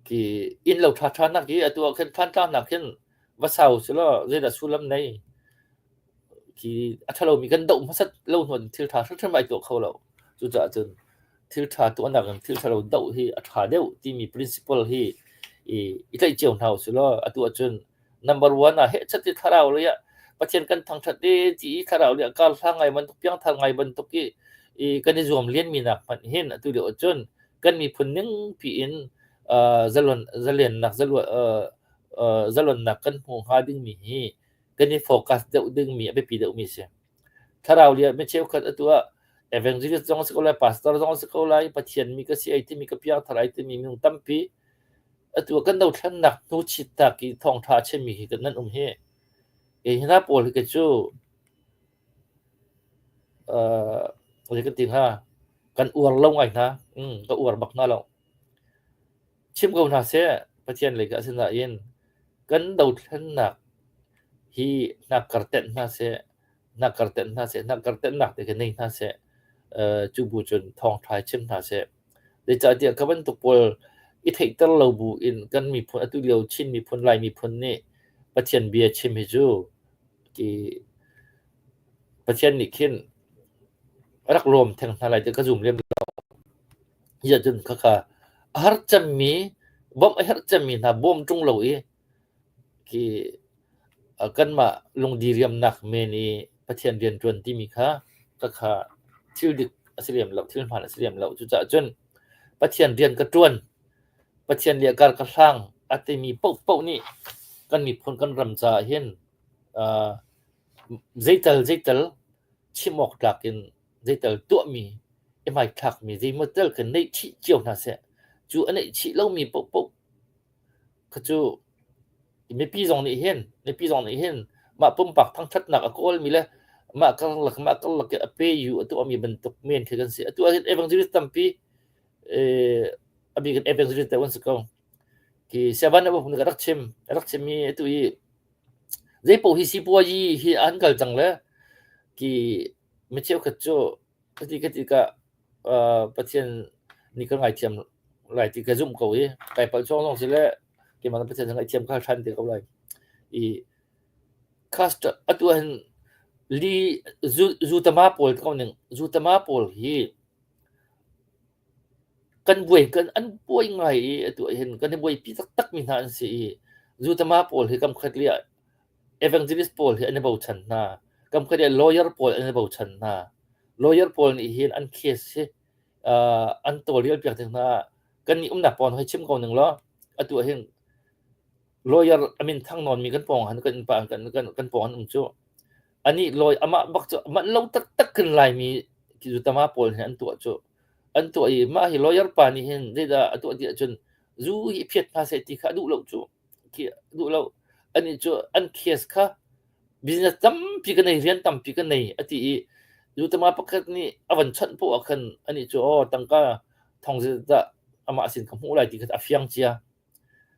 khi innlo ṭhaṭha nak i atu ah khin Thantlang nak khin va sau selaw zeidah sullam nei? Khi a ṭhalomi kan doh hmasat lo hnu ahcun thil ṭha hrimhrim ai tuah kho lo. Cucaah cun thil ṭha tuahnak in thil ṭhalo doh hi a ṭha deuh timi principle hi i tlaih cio hna usih law atu ahcun number one ah hehchat i thlarau lei ah Pathian kan thangṭhat i ti i thlarau lei ah karhlang ngai bantuk piangthar ngai bantuk i i kan i zuam lianmi nak hmanh hin atu lio ahcun kan miphun ningpi in zalon zalennak zalonnak kan hmu hnga dingmi hi kan i focus deuh dingmi a biapi deuhmi a si. Thlarau lei ah mi cheukhat atu ah evangelist zong a si ko lai, pastor zong a si ko lai, Pathian mi ka si ai timi ka piangthar ai timi minung tampi atu ah kan dothlennak hnu chittak i thawngṭha a chimmi hi nan um hi. Hi hna pawl hi kei cu zei kan ti hnga kan uar lo ngai hna. Ka uar bak hna lo. Chim ko hna seh, Pathian lei ka asinain kan dothlennak hi hnakkar tenh hna seh, hnakkar tenh hna seh, hnakkar tenhnak te khi nei hna seh, cu bu cun thawngṭha hi chim hna seh. Zeicahtiah kha bantuk pawl i theihter lo bu in kan miphun atu lio Chin miphun, Lai miphun nih Pathian bia chim hi cu ti Pathian nih khin a rak lawm theng hna lai ti ka zum lem lo. Hi ahcun khakha a har cemmi, bawmh a herh cemmi hna bawm ṭung lo i khi kanmah lungdiriamnak men i Pathian rianṭuan timi kha khakha thil dik a si lem lo, thil hmaan a si lem lo. Cucaah cun Pathian rian ka ṭuan, Pathian le kar ka hlang a timi paohpaoh nih kan miphun kan ram caah hin zeital zeital chim awk tlak in zeital tuahmi i hmaithlakmi zeimaw tal kan neih chih cio hna seh. Cu a neih chih lomi paohpaoh kha cu mipi zong nih hin mipi zong nih hin mah pumpak thangṭhatnak a kawlmi le mah karlak mah karlak i a pe yu a tuahmi bantuk men khi kan si. Atu ah hin evangelist tampi a bik in evangelist deuh an si ko. Khi Sevan nih a rak chim a rak chimmi atu i zeipaoh hi sipuazi hi an kal cang le khi mi cheukhat cu ka ti ka tikah Pathian nih ka ngaithiam lai ti ka zumh ko i kai palh chuang zong si le keimah le Pathian ngaihthiam ka hal ṭhan te ko lai. I atu ahhin li zutama pawl ko ning zutama pawl hi kan buai kan an buai ngai i atu ahhin kan i buaipi taktak mi hna an si i zutama pawl hi kam khat li ah Evangelist pawl hi an i bochan hna. Kam khat ah lawyer pawl an i bochan hna. Lawyer pawl nih hin an case hi an tawlrel piak tik hna ah kannih umnak pawng hei chim ko ning law atu ah hin lawyer a min thang nawnmi kan pawng han kan innpa kan kan kan pawng an um cu. Anih lawyer amah bak cu manh lo taktak khin Laimi zutama pawl hin an tuah cu. An tuah i mah hi lawyer pa nih hin zeidah a tuah ti ahcun zu hi phiat hna seh ti kha a duh lo cu. Khi duh lo. Anih cu an case kha business tampi ka nei, rian tampi ka nei a ti i zutama pakhat nih a van chawnh poah ah khan anih cu aw tangka thong zeizat amah sin ka hmuh lai ti kha a fiang cia.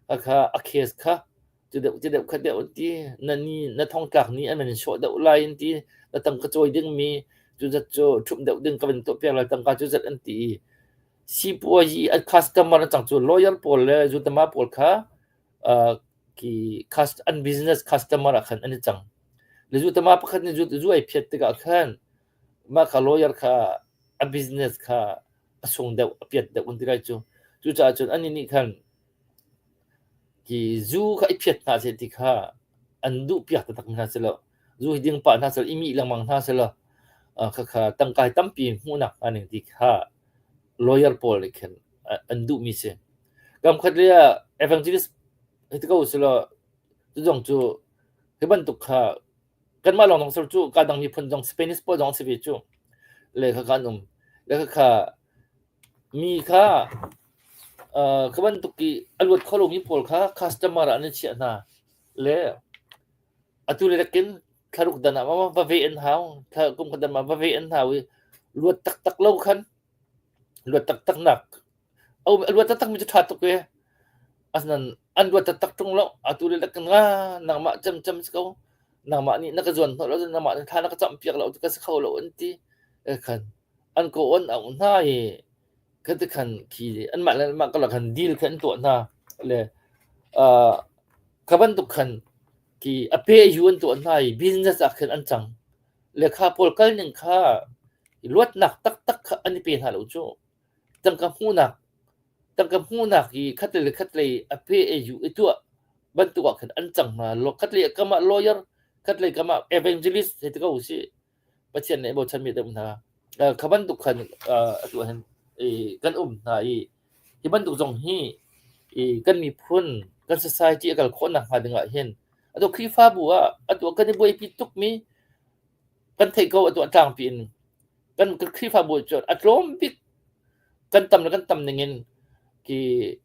Kha a case kha cu deuh cu deuh kha deuh an ti. Na ni na thongtlak ni an van in sawh deuh lai an ti. Na tangka cawi dingmi cu zat cu ṭhumh deuh ding ka van tuah piak lai tangka cu zat an ti i sipuazi an customer an cang cu lawyer pawl le zutama pawl kha khi an business customer ah khan an i cang. Le zutama pakhat nih zu ai phiat tikah khan mah kha lawyer kha a business kha a sung deuh a piat deuh an ti lai cu. Cucaah cun anih nih khan Khi zu kha i phiat hna seh ti kha an duhpiak taktak mi hna si lo. Zu hi ding pah hna seh law, i mih lengmang hna seh law, khakha tangka hi tampi hmuhnak hnga ning ti kha lawyer pawl nih khin an duhmi si. Kam khat lei ah evangelist hei ti ko usih law cu zong cu hi bantuk kha kanmah lawng zong ser cu ka dang miphun zong Spanish pawl zong an si ve cu. Le khakha an um. Le khakha mi kha kha bantuk i a luat kho lomi pawl kha customer ah an i chiah hna. Le atu le takin thlaruk dan ah va ve an hau. Thla kum khat dan ah va ve an hau i luat taktak lo khan luat taktak nak a luat taktak mi cu ṭha tuk e. Asinain an luat taktak ṭung lo. Atu le takin nga nangmah cemcem si ko. Nangmah nih na ka zuan hnawh lo cun nangmah nih thla na ka camhpiak lo cu ka si kho lo an ti. Khan an ko an auh hna i khati khan khi anmah le anmah karlak khan deal kha an tuah hna. Le kha bantuk khan khi a pe yu an tuah hna i business ah khin an cang. Le kha pawl kal ning kha luatnak taktak kha an i pe hna lo cu. Tangka hmuhnak tangka hmuhnak i khatlei le khatlei a pe yu i tuah bantuk ah khan an cang hna. Khatlei kam ah lawyer, khatlei kam ah evangelist hei ti ko usih. Pathian nih bochanmi deuh hna. Kha bantuk khan atu ah hin kan um hna i hi bantuk zong hi kan miphun, kan society a kal khawh nakhnga ding ah hin atu Khrihfabu ah atu kan i buaipi tukmi kan theih ko atu a tlangpi in kan Khrihfabu cu a tlawm bik kan tam le kan tam ning in ki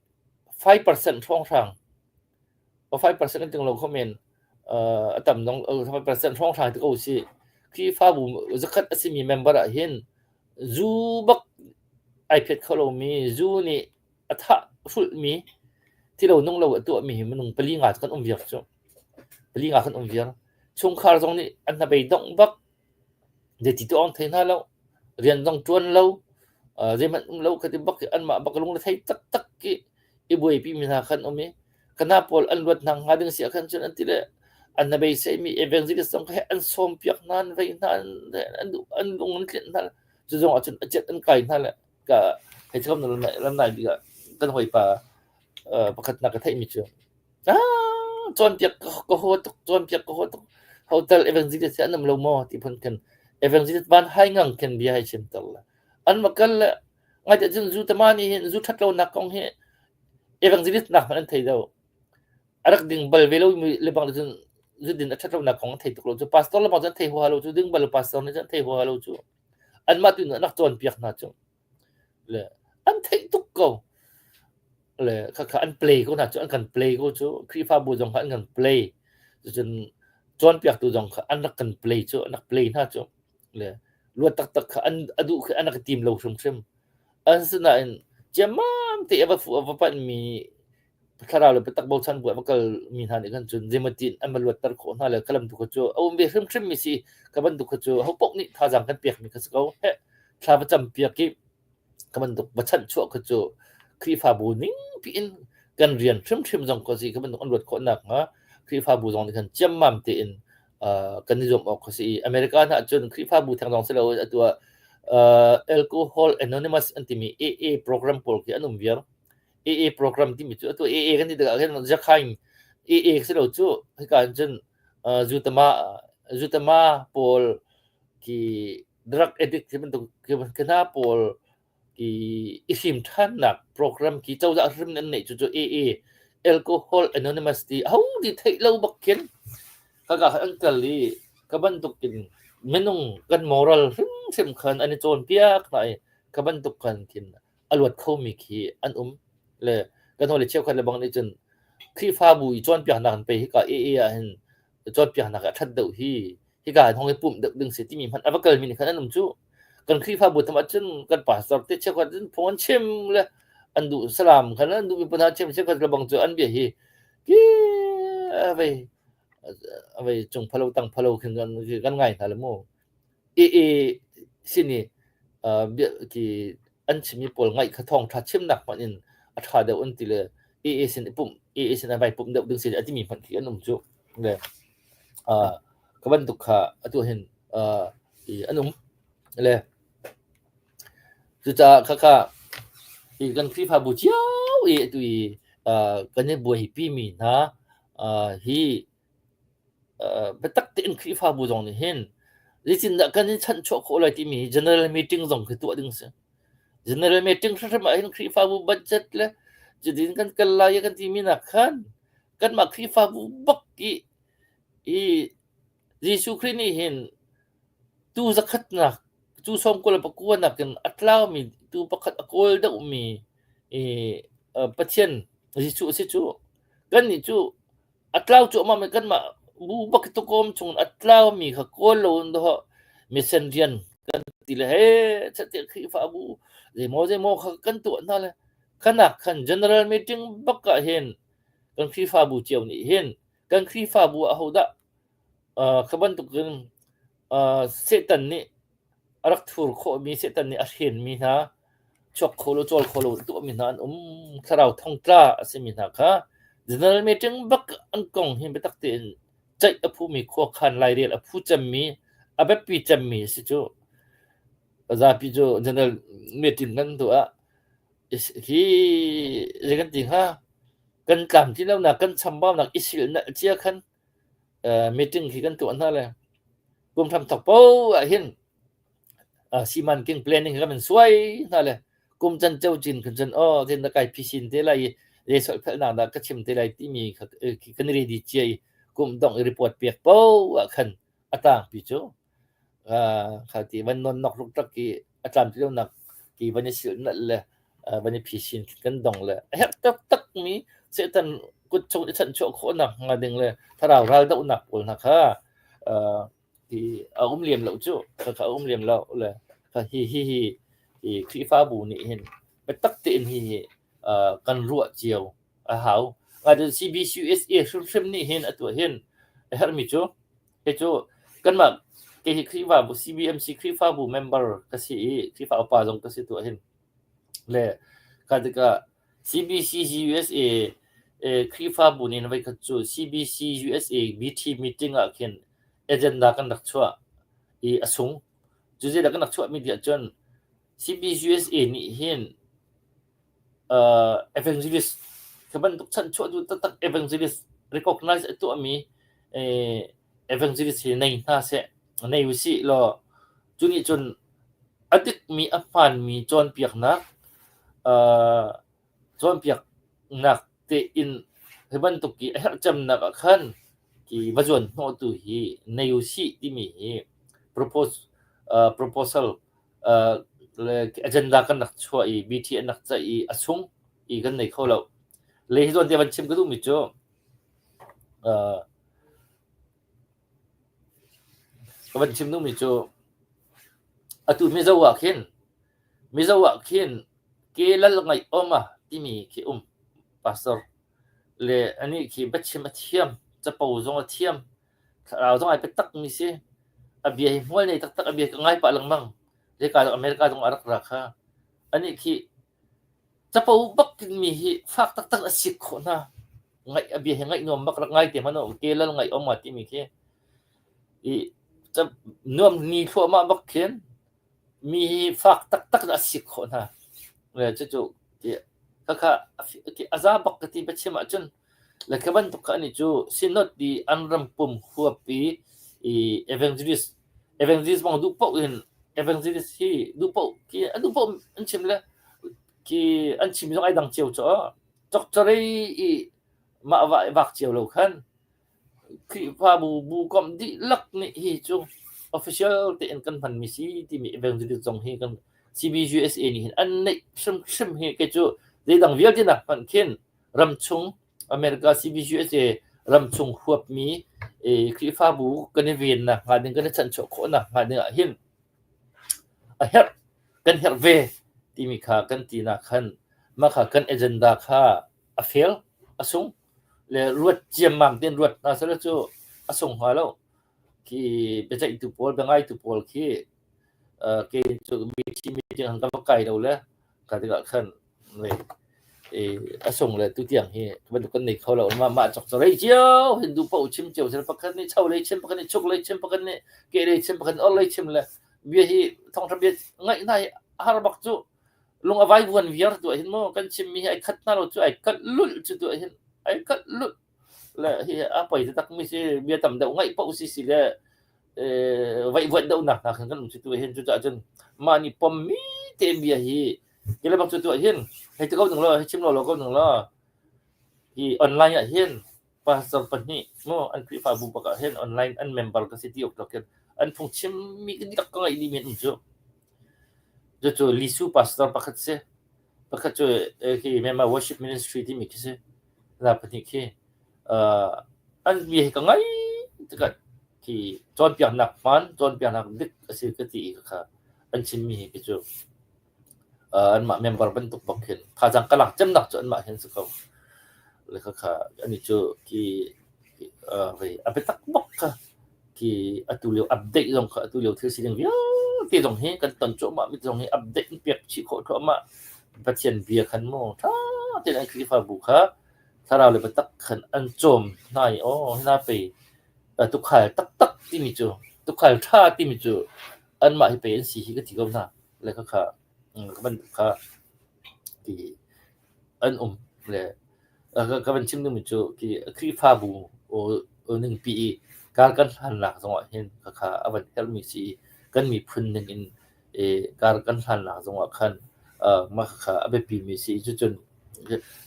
5% hrawnghrang 5% kan ting lo kho men. A tam dong 5% hrawnghrang ti ko usih. Khrihfabu zakhat a simi member ah hin zu bak ai phet kho lomi, zu nih a thah hrulhmi, thilo nung lo a tuahmi hi minung pali nga cu kan um viar cu. Pali nga kan um viar. Chungkhar zong nih an hnabei dongh bak. Zeiti tuah an thei hna lo. Rian zong ṭuan lo. Zeihmanh um lo khati bak anmah bak lungre thei taktak i i buaipi mi hna khan um i kana pawl an luat hna hnga ding si ah khan cun an ti le an hnabeiseimi evangelist zong kha an sawm piak hna an vei hna an duh an lung an tlinh hna cu zong ah cun a cet an kai hna le ka hei chom lam nai bik ah kan hawipa pakhat na ka theihmi cu cawnpiak ka haw tuk cawnpiak ka haw tuk hotel evangelist hi an um lo maw ti phun khin evangelist van hai ngang khin bia hei chim ter le an va kal le ngai te cun zu tama nih hin zu ṭhat lonak kong hi evangelist nak hmanh an thei lo. A rak ding bal ve lomi lebang cun zudin a ṭhat lonak kong an thei tuk lo cu. Pastor lebang cu an thei huaha lo cu. Ding bal pastor nih cun an thei huaha lo cu. Anmah tu nih an rak cawnpiak hna cu. Le an theih tuk ko. Le khakha an play ko hna cu. An kan play ko cu. Khrihfabu zong kha an kan play. Cucun cawnpiaktu zong kha an rak kan play cu. An rak play hna cu. Le luat taktak kha an a duh khi an rak tim lo hrimhrim. Asinain ciammam te a va fuh a va panhmi thlarau le biatak bochan bu a va kalmi hna nih khan cun zeimaw an va luatter khawh hna le kha lam tu kha cu a um ve hrimhrim mi si. Kha bantuk kha cu hopaoh nih thazaang kan pekmi kha si ko. Heh, thla va campiak i kha bantuk va chanhchuah kha cu Khrihfabu ningpi in kan rian hrimhrim zong kha si. Kha bantuk an luat khawh nakhnga Khrihfabu zong nih khan ciammam tein kan i zuam awk a si i America hna ahcun Khrihfabu theng zong si loin atu ah Alcohol Anonymous an timi AA program pawl khi an um viar. AA program timi cu atu AA kan ti tikah khin Zakhaing AA si lo cu hika in cun zutama zutama pawl khi drug addict ti bantuk khi hna pawl i i hrim ṭhannak program khi cozah hrim an neih cu cu AA Alcohol Anonymous ti ho ti theih lo bak khin khaka khan an kal i ka bantuk in minung kan moral hrimhrim khan an i cawnpiak hna i ka bantuk khan khin a luat khomi khi an um le kan hawile cheukhat le bang nih cun Khrihfabu i cawnpiaknak an pe hika AA ah hin cawnpiaknak ah ṭhat deuh hi hika hin hong i pumh deuh ding si timi hmanh a va kalmi nih khan an um cu. Kan Khrihfabu tam ahcun kan pastor te cheukhat cun phung an chim le an duh salam khan an duhmi pawl hna chim cheukhat le bang cu an bia hi ki a vei a vei cung phalo tang phalo khin kan kan ngai hna le mu. AA sin i bia ki an chimmi pawl ngaih kha thawngṭha chimnak hmanh in a ṭha deuh an ti le AA sin i pumh AA sin ah vai pumh deuh ding si a timi hmanh khi an um cu. Le ka bantuk kha atu hin i an um. Le cucaah khakha i kan Khrihfabu cio i atu i kan i buaipi mi hna hi biatak tein Khrihfabu zong nih hin zeitindah kan i chanhchuah khawh lai timi general meeting zong khi tuah ding a si. General meeting hrimhrim ah hin Khrihfabu budget le cutin kan kal lai i kan timi nak khan kanmah Khrihfabu bak i i Jesuh Khrih nih hin tuu zakhatnak cu 99 nakin a tlaumi tuu pakhat a kawl deuhmi i Pathian Jesuh a si cu. Kannih cu A tlau cuahmah mi kanmah bu bak i tuukawm chung in a tlaumi kha kawl loin dawh misen rian kan ti le heh catiah Khrihfabu zeimaw zeimaw kha kan tuah hna le khanak khan general meeting bak ah hin kan Khrihfabu cio nih hin kan Khrihfabu ah ahodah kha bantukin Satan nih a rak thur khawhmi Satan nih a hrenmi hna, chuak kho lo, cawl kho lo in tuahmi hna an um. Thlarau thongtla a simi hna kha general meeting bak an kong hi biatak tein ceih a phumi khuakhan lairel a phu cemmi, a biapi cemmi a si cu. Zapi cu general meeting kan tuah. Hi zei kan ti hnga? Kan tlamtlin lonak, kan chambaunak i silhnalh cia khan meeting khi kan tuah hna le kum hramthok paoh ah hin simanking planning kan in suai hna le kum can ceu cin khan cun aw tin da kai phisin te lai i zei solhphelhnak dah ka chim te lai timi kha kan ready cia i kum dongh i report pek paoh ah khan a tangpi cu kha ti van non nok ruktak i a tlamtlinlonak ki van i silhnalh le van i phisin kan dong le a herh taktak mi Satan kut chung i chanhchuah khawhnak hnga ding le thlarau raldohnak pawl hna kha ti a um lem lo cu kha kha a um lem lo le kha hi hi hi hi Khrihfabu nih hin biatak tein hi hi kan ruah cio a hau. Ngai CBCUSA hrimhrim nih hin atu hin a herhmi cu Kei cu kanmah kei hi Khrihfabu CBMC Khrihfabu member ka si i Khrihfa upa zong ka si tuah hin. Le kha tikah CBCC USA Khrihfabu nih voikhat cu CBC USA BT meeting ah khin agenda kan rak chuah i a sung. Cu zeidah kan rak chuahmi ti ahcun CBC USA nih hin evangelist khi bantuk chanchuah duh taktak evangelist recognize a tuahmi evangelist hi nei hna seh, nei usih law cu nih cun a dikmi a hmaanmi cawnpiaknak cawnpiaknak tein hi bantuk i a herh cemnak ah khan hi va zuan hnawhtu hi nei usih timi hi propose proposal agenda kan rak chuah i BT an rak ceih i a sung i kan nei kho lo. Le hi zawn te van chim ka duhmi cu ka van chim duhmi cu atu Mizo ah khin Mizo ah khin ke lal ngaih awm a timi khi um pastor le anih khi biachim a thiam capo zong a thiam Thlarau zong ai biatak mi si. A bia hi hmual nei taktak a bia ka ngai pah lengmang. Zeika America zong a rak ra kha. Anih khi capo bak in mi hi fak taktak a sik khawh hna. Ngaih a bia hi ngaih nuam bak rak ngai te hmanh u ke lal ngaih om a timi khi. I nuam ni thluahmah bak khin Mi hi fak taktak in a sik khawh hna. Cucu khakha a za bak ka ti biachim ahcun le khi bantuk kha anih cu synod i an ram pum huap i evangelist evangelist bang duh paoh in evangelist hi duh paoh khi an duh paoh an chim le khi an chim zong ai dang cio cu cokcarei i mah va i vak cio lo khan Khrihfabu bu komh dihlak nih hi cu official tein kan hmanmi si timi evangelist zong hi kan CBCUSA nih hin an neih hrimhrim hi kei cu zeidang vialte nak hmanh khin ramchung America CBCUSA ramchung huapmi Khrihfabu kan i vennak hnga ding kan i chanchuah khawhnak hnga ding ah hin a herh kan herh ve timi kha kan tinak khan mah kha kan agenda kha a fail a sung. Le ruat ciammam tein ruat hna seh cu a sung hnga lo. Khi biaceihtu pawl, biangaitu pawl khi kei cu mithi meeting han ka va kai lo le ka tikah khan a sung le tutiang hi bantuk kan nei kho lo. Mah mah cok rei cio hin duh paoh chim cio seh pakhat nih cho lei chim, pakhat nih chuk lei chim, pakhat nih ke lei chim, pakhat nih or lei chim le bia hi thawngtha bia ngaih hna hi a har bak cu. Lung a vaivuan viar tuah hin maw kan chimmi hi ai khat hna lo cu ai kalh lulh cu tuah hin ai kalh lulh le hi a poi taktak mi si bia tam deuh ngaih paoh si si le vaihvuanh deuhnak hna khan kan um si tu hin cucaah cun mah nih pommi te bia hi Hi le bang cu tuah hin hei ti ko ning law, hei chim law law ko ning law, hi online ah hin pastor pahnih mu an Khrihfabu bak ah hin online an member ka si ti awk tlak hin an phungchimmi ka dihlak ka ngaih dihmi an um cu. Cucu Lisu pastor pakhat si. Pakhat cu hi Myanmar Worship Ministry timi khi si. Hna pahnih khi an bia hi ka ngai tikah khi cawnpiaknak hmaan, cawnpiaknak dik a si ka ti i khakha an chimmi hi khi cu anmah member bantuk bak khin thazaang ka lak cemnak cu anmah hin si ko. Le khakha anih cu khi a biatak bak kha khi atu lio update zong kha atu lio thil sining vialte zong hi kan ton cuahmah mi zong hi update in pek chih khawh thluahmah. Pathian bia khan mu ṭha tein an Khrihfabu kha thlarau le biatak khan an cawm hna i aw hina pei tuukhal taktak timi cu tuukhal ṭha timi cu anmah hi pei an si hi ka ti ko hna. Le khakha ka bantuk kha ti an um le ka van chim dingmi cu khi Khrihfabu ningpi i kar kan hlannak zongah hin khakha a van herhmi si i kan miphun ning in kar kan hlannak zongah khan mah khakha a biapimi si i cucun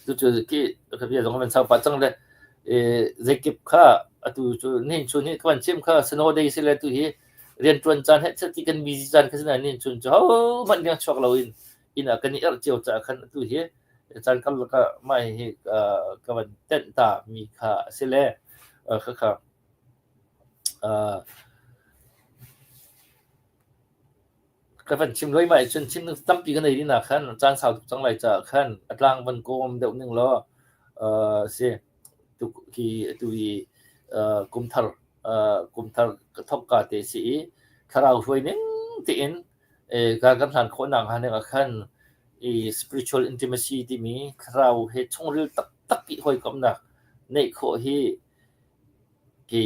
cucu khi ka bia zong a van sau pah cang le zeikip kha atu cu nihin chun hi ka van chim kha snow day si le tu hi rianṭuan caan heh ti kan busy caan kha si nain nihin chun cu hohmanh riang chuak loin inn ah kan i erh cio caah khan atu hi caan karlak ah mah hihi ka van tenh ta mi kha a si le khakha ka van chim luaimai ahcun chim ding tampi ka nei rih na khan caan sau tuk cang lai caah khan a tlang van kawm deuh ning law si khi atu i kumthar kumthar ka thawkka te si i thlarau hruai ning tein ka kan hlan khawhnak hnga ning ah khan i spiritual intimacy timi thlarau he chungril taktak i hawikomhnak neih khawh hi ki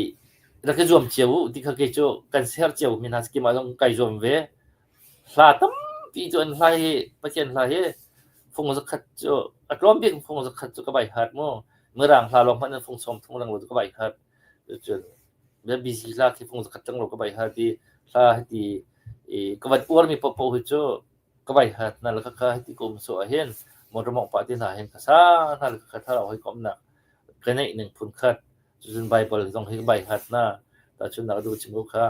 rak i zuam cio u ti kha kei cu kan ser cio mi hna keimah zong kai zuam ve. Hla tampi cu an hla hi Pathian hla hi fung zakhat cu a tlawm bik fung zakhat cu ka bai hat mu. Mirang hla lawng hmanh in fung sawm thum reng lo cu ka bai hat. Cun busy hla khi fung zakhat reng lo ka bai hat i hla hiti i ka van uarmi paohpaoh hi cu ka vai hat hna le khakha hiti ka um sawh ahhin motor mawngh pah te hna hin ka sa hna le khakha thlarau hawikomhnak ka neih ning phun khat. Cucun Baibal zong hi ka bai hat hna. Tahchunhnak a duh chim ko kha.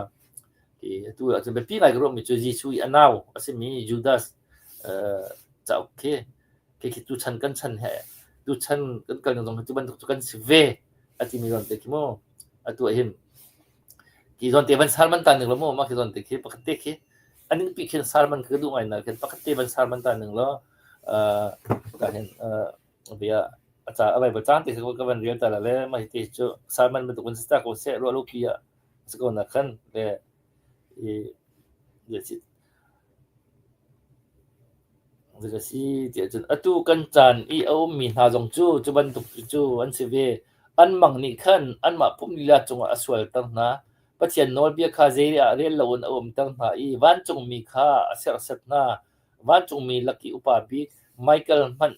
Hi atu ahcun biapi ngai ka ruahmi cu Jesuh i a nau a simi Judas cauk khi khi khi tuchan kan chan he tuchan kan kal ning zong hi cu bantuk cu kan si ve a timi zawn te khi mu atu ahhin khi zawn te van salman ta ning lo mu mah khi zawn te khi pakhat te khi aning pi khin salman ka duh ngai na khin pakhat te van salman ta ning lo ka hin bia a ca a Bible cang te ka van rel ta la le mah hi te cu salman bantuk van si ta ko seh ruah lo pi ah si ko na khan le i Zei a si tiah cun atu kan caan i a ummi hna zong cu cu bantuk cu an si ve. An mang nih khan anmah pum lila cungah a sualter hna. Pathian nawlbia kha zei ah rel loin a umter hna i vancungmi kha a serhsat hna. Vancungmi lak i upa bik Michael hmanh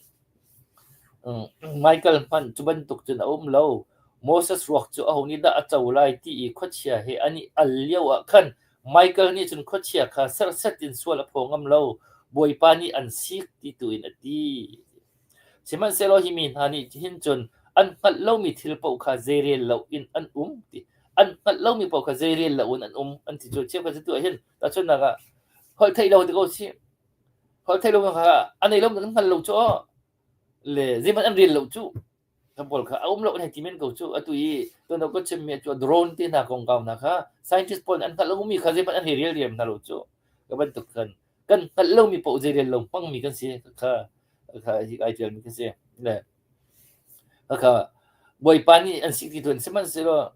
Michael hmanh cu bantuk cun a um lo. Moses ruak cu aho nih dah a co lai ti i khuachia he an i al lioah khan Michael nih cun khuachia kha serhsat in sual a phaw ngam lo. Bawipa nih an sik ti tu in a ti. Sihmanhsehlaw hi mi hna nih hin cun an hngalh lomi thil paoh kha zeirel loin an um ti. An hngalh lomi paoh kha zeirel loin an um an ti cu cheukhat cu tu ah hin tahchunhnak ah holh theih lo ti ko sih. Holh theih lo kha a nei lo kan hngal lo cu aw. Le zeihmanh an rel lo cu. Kan pawl kha a um lo an hei ti men ko cu. Atu i tuan ka chimmi cu drone te hna kongkau hna kha scientist pawl nih an hngalh lomi kha zeihmanh an hei rel riam hna lo cu. Ka bantuk khan kan hngalh lomi paoh zeirel lo hmangmi kan si kha kha hi ai tialmi kan si. Le kha Bawipa nih an sik ti tuan sihmanhsehlaw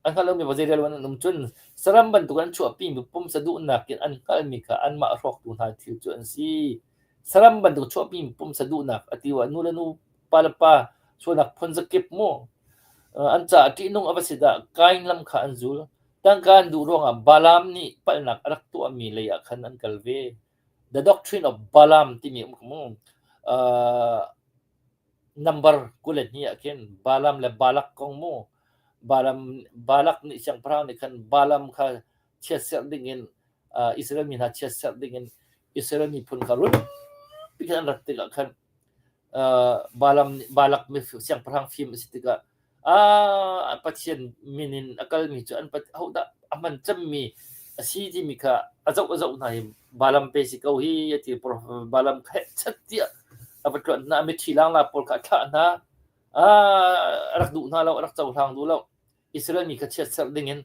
A hngal lomi va zeirel an um cun saram bantuk an chuahpimi pumsa duhnak in an hngalhmi kha anmah hrawktu hna thil cu an si. Saram bantuk chuahpimi pumsa duhnak a ti ah nu le nu, pa le pa sualnak phunzakip mu an caah ṭihnung a va si dah Kain lam kha an zul. Tangka an duh ruangah Balaam nih palhnak a rak tuahmi lei ah khan an kal ve. The Doctrine of Balaam timi um mu. Nambar 22 ah khin Balaam le Balak kong mu Balaam Balak nih siangpahrang nih khan Balaam kha chiatserh dingin Israel mi hna chiatserh dingin Israel miphun kha run. tampi khan an rat tikah khan Balaam nih Balak siangpahrang fim a si tikah ah Pathian min in a kalmi cu an hodah a hman cemmi a si timi kha a zoh a zoh hna i Balaam pe si ko hi a ti. Balaam kha hehchet tiah a va tluanh hna. A mitthli langla pawl kha a thlah hna. Ah, a rak duh hna lo, a rak cohlang duh lo. Israel mi kha chiatserh dingin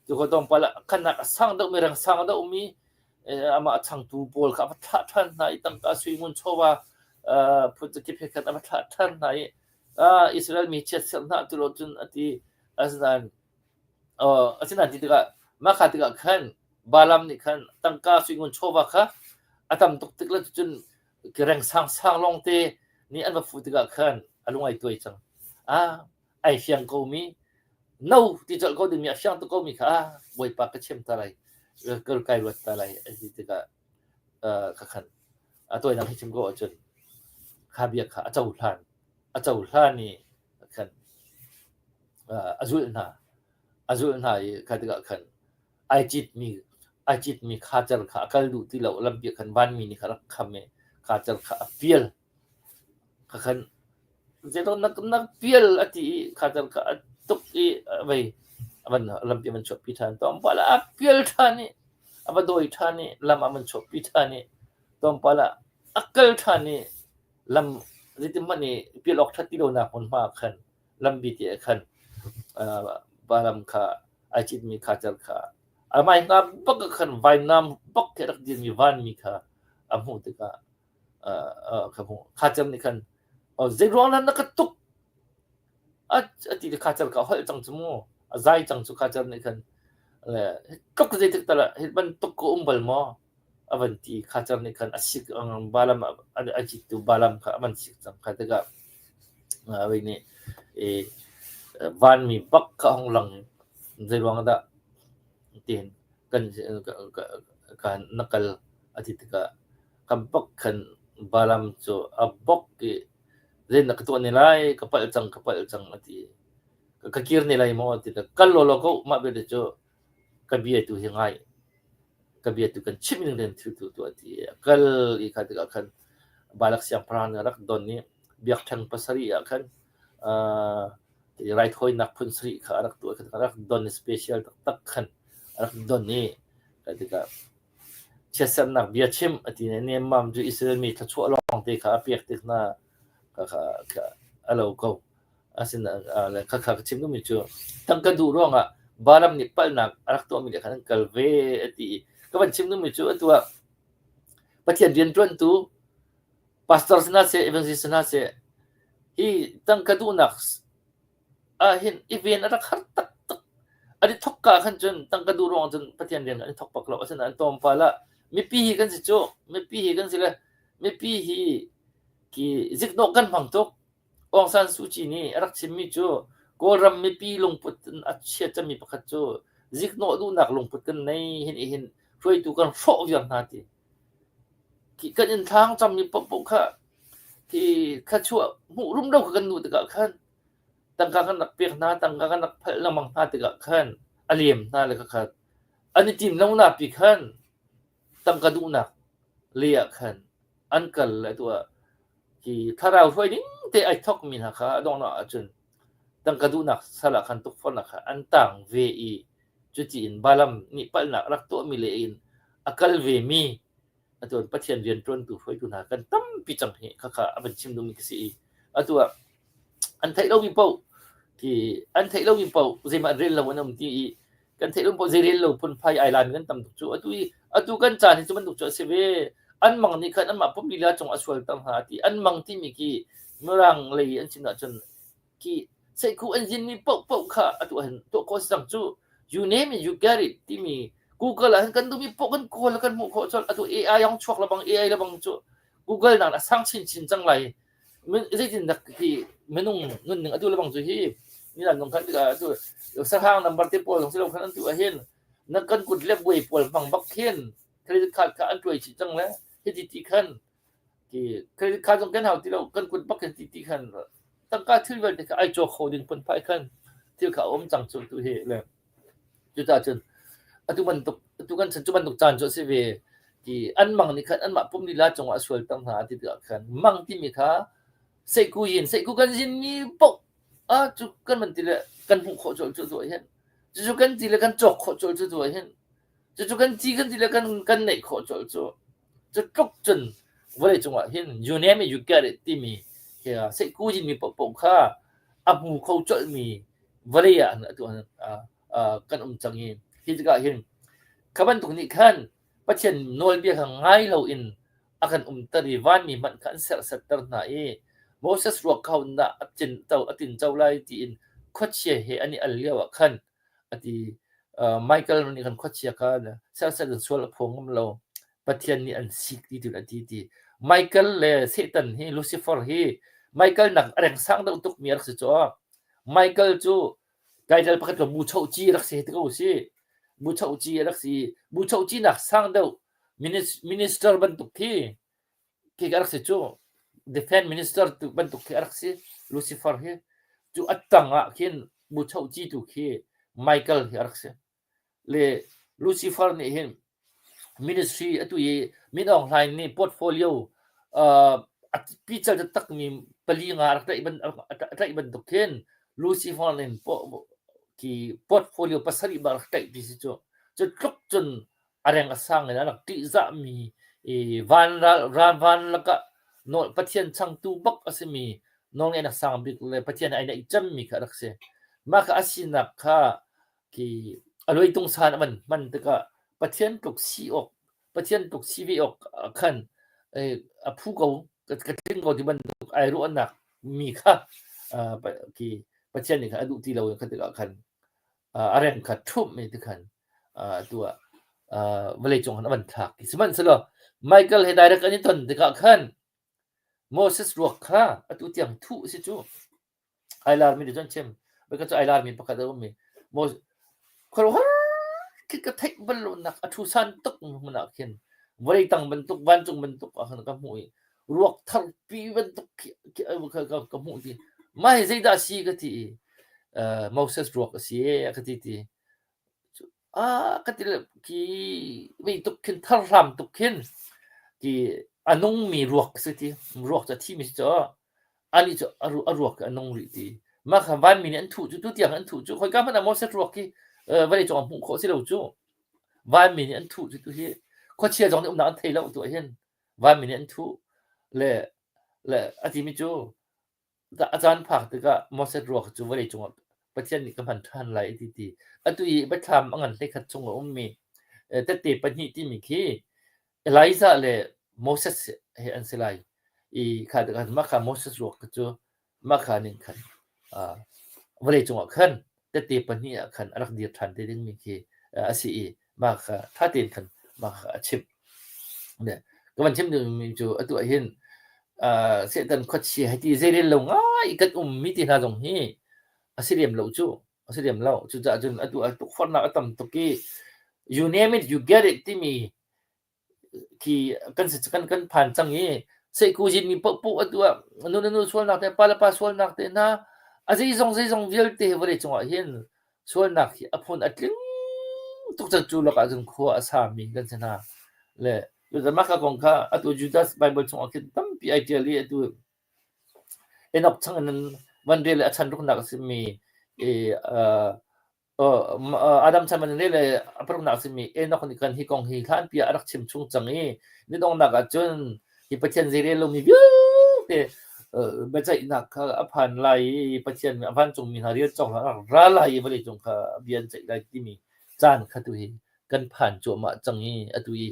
cu tlawmpal ah khannak a sang deuhmi reng sang deuhmi amah a changtu pawl kha a va thlah ṭhan hna i tangka sui ngun chawva phun zakip he khan a va thlah ṭhan hna i Israel mi chiatserh hna tu lo cun a ti. Asinain asinain ti tikah mah kha tikah khan Balaam nih khan tangka sui ngun chawva kha a tam tuk tik le cun reng sang sang lawngte nih an va fuh tikah khan a lung ai tuai cang. Ah ai fiang komi no ti colh ko dingmi a fiang tuk komi kha ah Bawipa ka chim ta lai ka kai ruat ta lai a ti tikah kha khan a tawinak hi chim ko ahcun kha bia kha a cohlan a cohlan i khan a zulh hna a zulh hna i kha tikah khan ai citmi ai citmi khacer kha a kal duh ti lo lampi khan vanmi nih kha rak kham i khacer kha a pial Kha khan zeitluk na na pial a ti i kha car kha a tuk i a vei a van lampi a van chuahpi ṭhan. Tlawmpal ah a pial ṭhan i a va dawi ṭhan i lam ah a van chuahpi ṭhan i tlawmpal ah a kal ṭhan i lam zeitihmanh i pial awk ṭhat ti lonak hmunhma ah khan lambi te ah khan Balam kha ai citmi khacer kha a hmai-hnga bak ah khan vainam bak khi a rak dirmi vanmi kha a hmuh tikah ka hmuh. Khacer nih khan zeiruang dah na ka tuk? A ti le khacer ka holh cang cu mu. A zai cang cu khacer nih khan. Le tluk zeitik tal ah hi bantuk ka um bal maw? A van ti. Khacer nih khan a sik Balam a cittu Balam kha a van sik cang. Kha tikah wei nih vanmi bak kha a hung lang. Zeiruang dah tiin kan kan na kal a ti tikah Ka bok khan Balaam cu a bok i zeidah ka tuah ne lai, ka palh cang, ka palh cang a ti. Ka kir ne lai maw a ti. Kal lawlaw ko, mah vialte cu ka bia tu hi ngai. Ka bia tu kan chimh ning tein thil tu tuah a ti. A kal i kha tikah khan Balak siangpahrang nih a rak don i biakṭheng pasarih ah khan uh, raithawinak phun sarih kha a rak tuah kha a rak don i special taktak khan a rak don i kha tikah Chiatserhnak bia chim a ti nemmam cu Israel mi thluachuah lawngte kha a pek tik hna kha a lo ko. Asinain khakha ka chim duhmi cu tangka duh ruangah Balaam nih palhnak a rak tuahmi le khan an kal ve a ti i ka van chim duhmi cu atu ah Pathian rianṭuantu pastor si hna seh, evangelist si hna seh, hi tangka duhnak ahhin i ven a rak har taktak. An i thawkka ah khan cun tangka duh ruangah cun Pathian rian an i thawk bak lo. Asinain tlawmpal ah mipi hi kan si cu. Mipi hi kan si le mipi hi ki ziknawh kan hmang tuk. Aung San Suu Kyi nih a rak chimmi cu Kawlram mipi lungput in a chia cemmi pakhat cu ziknawh duhnak lungput kan nei hin i hin hruaitu kan hrawh viar hna ti. Khi kan inn thlang cammi paohpaoh kha khi thluachuah hmuh rumro kha kan duh tikah khan tangka kan rak pek hna, tangka kan rak phalh lengmang hna tikah khan a lem hna le khakha an i tim lo napi khan tangka duhnak lei ah khan an kal le atu ah hi thlarau hruai ding te ai thawkmi hna kha a donghnak ahcun tangka duhnak sal ah khan tukforhnak kha an tang ve i cuti in Balaam nih palhnak a rak tuahmi le in a kal vemi atu Pathian rianṭuantu hruaitu hna kan tampi cang hi khakha a van chim duhmi ka si i atu ah an theih lomi paoh khi an theih lomi paoh zeimah an rel lo an um ti i kan theih lomi paoh zei rel lo phunphai ai lami kan tam tuk cu atu i atu kan caan hi cu bantuk cu a si ve an mang nih khan anmah pumpi la cung a sualter hna ti an mang timi khi mirang lei an chim ahcun khi seikhu an zinmi paohpaoh kha atu ahhin tuah khawh a si cang cu. You name it, you get it timi Google ah hin kan duhmi paoh kan kawl kan hmuh khawh colh. Atu AI ang chuak lebang AI lebang cu Google nak a sang chinchin cang lai. Zeitindah hi minung nunning atu lebang cu hi nilan zong khan tikah atu sahrang number te pawl zong si lo khan an tu ahhin na kan kut le buai pawl hmang bak khin credit card kha an tuai chih cang le hiti ti khan Credit card zong kan hau ti lo. Kan kut bak in ti ti khan tangka thil vialte kha ai caw kho ding phunphai khan thil kha a um cang cu tu hi le cucaah cun atu bantuk atu kan chan cu bantuk caan cu a si ve. Ti an mang nih khan anmah pum lila cungah a sualter hna ti tikah khan mang timi kha seihku yin seihku kan zinmi paoh ah cu kan van ti le kan hmuh khawh colh cu tuah hin. Cucu kan ti le kan cawk khawh colh cu tuah hin. Cucu kan ti kan ti le kan kan neih khawh colh cu. Cu tluk cun vawlei cungah hin you name it you get it timi seihku zinmi paohpaoh kha a hmu kho colhmi vawlei ah atu kan um cang i hi tikah hin kha bantuk nih khan Pathian nawlbia kha ngai loin a kan umter i vanmi hmanh kha an serhsatter hna i Moses ruak kha dah a a tinco lai tiin khuachia he an i al lioah khan a ti. Michael nih khan khuachia kha serhsat in sual a phaw ngam lo. Pathian nih an sik ti tu a ti ti. Michael le Satan hi Lucifer hi Michael nak a reng sang deuh tukmi a rak si caw. Michael cu title pakhat ka buchohci rak si te ko si. Buchohci a rak si. Buchohci nak sang deuh minister bantuk khi khi ka rak si cu. Defense minister tu bantuk khi a rak si. Lucifer hi. Cu a tang ah khin buchohci tu khi Michael hi a rak si. Le Lucifer nih hin ministry atu i Min Aung Hlaing nih portfolio a pical taktakmi pali nga a rak tlaih ban a tlaih bantuk khin Lucifer nih khi portfolio pasarih bak rak tlaih ti si cu. Cu tluk cun a reng a sang in a rak ṭihzahmi i van ral van lakah nawl Pathian changtu bak a simi nawlngeihnak sang bik le Pathian ai naih cemmi kha a rak si. Mah kha a sinak kha khi a luaitung san a van hman tikah Pathian tluk si awk Pathian tluk si ve awk khan a phu ko ka tling ko ti bantuk ai ruahnak mi kha khi Pathian nih khan a duh ti lo kha tikah khan a reng kha ṭhumh mi ti khan atu ah vawleicung khan a van thlak. Sihmanhsehlaw Michael he direct an i ton tikah khan Moses ruak kha atu tiang thuh a si cu. Ai larmi nih cun chim. Voikhat cu ai larmi pakhat a um i khuaruahhar khi ka theih bal lonak a ṭhusan tuk hmun ah khin vawlei tang bantuk vancung bantuk ah khan ka hmuh i ruak tharpi bantuk khi ka hmuh ti mah hi zeidah a si ka ti i Moses ruak a si e a ka ti ti. Ah ka ti khi vei tuk khin tharhlam tuk khin ti a nungmi ruak a si ti ruak cu a thimi si caw anih cu a ruak a nung rih ti. Mah kha vanmi nih an thuh cu tutiang an thuh cu khoika hmanh ah Moses ruak hi vawleicung ah hmuh khawh a si lo cu. Vanmi nih an thuh cu tu hi khuachia zong nih umnak an thei lo tu ah hin vanmi nih an thuh le le a timi cu a caan phak tikah Moses ruak cu vawleicung ah Pathian nih ka hman ṭhan lai a ti ti. Atu i biathlam a ngan hleikhat chung a ummi tette pahnih timi khi Elijah le Moses he an si lai i kha tikah mah kha Moses ruak kha cu mah kha ning khan vawleicung ah khan tette pahnih ah khan a rak dir ṭhan te dingmi khi a si i mah kha ṭha tein khan mah kha a chimh. Ka van chim duhmi cu atu ah hin Satan khuachia hei ti zeirel lo ngai kan ummi te hna zong hi a si lem lo cu. A si lem lo. Cucaah cun atu ah tukforhnak a tam tuk i you name it you get it timi khi kan si kan kan phan cang i seihku mi paohpaoh atu ah nu le nu sualnak te pa le pa sualnak te hna a zeizong zeizong vialte hi vawlei cungah hin sualnak hi a phun a tling tuk cang cu lakah cun khua a sami kan si hna le mah ka kong kha atu Judas Bible chungah khin tampi ai ṭial i atu Enoch chang in van rel le a chan ruknak a simi i Adam chan van rel le a paruknak a simi Enoch nih khan hi kong hi hlanpi ah a rak chim chung cang i ni donghnak ah cun hi Pathian zeirel lomi vialte biaceihnak kha a phan lai i Pathian a vancungmi hna rian cawk a rak ra lai i vawleicung kha bia an ceih lai timi caan kha tu hi kan phan cuahmah cang i atu i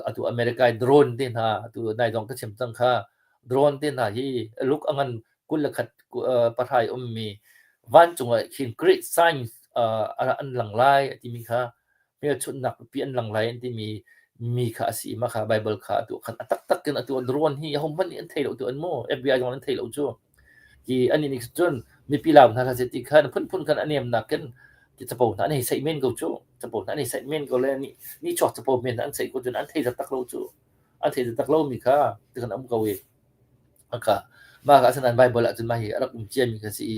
atu America i drone te hna atu nai zong ka chim cang kha drone te hna hi luk a ngan 21 pahrai ummi vancung ah khin great signs an lang lai a timi kha hmelchunhnak pipi an lang lai an timi mi kha a si i mah kha Bible kha atu khan a taktak in atu drone hi ahohmanh nih an thei lo tu an mu FBI zong an thei lo cu Ti an nih cun mipi lau hna hlah seh ti khan phunphun khan a nemnak in ti capo hna an hei saih men ko cu. Capo hna an hei saih men ko le nih nihchuak capo men hna an saih ko cun an thei taktak lo cu. An thei taktak lomi kha ti khan a um ko i aka mah ka asinain Bible ah cun mah hi a rak um ciami kha si i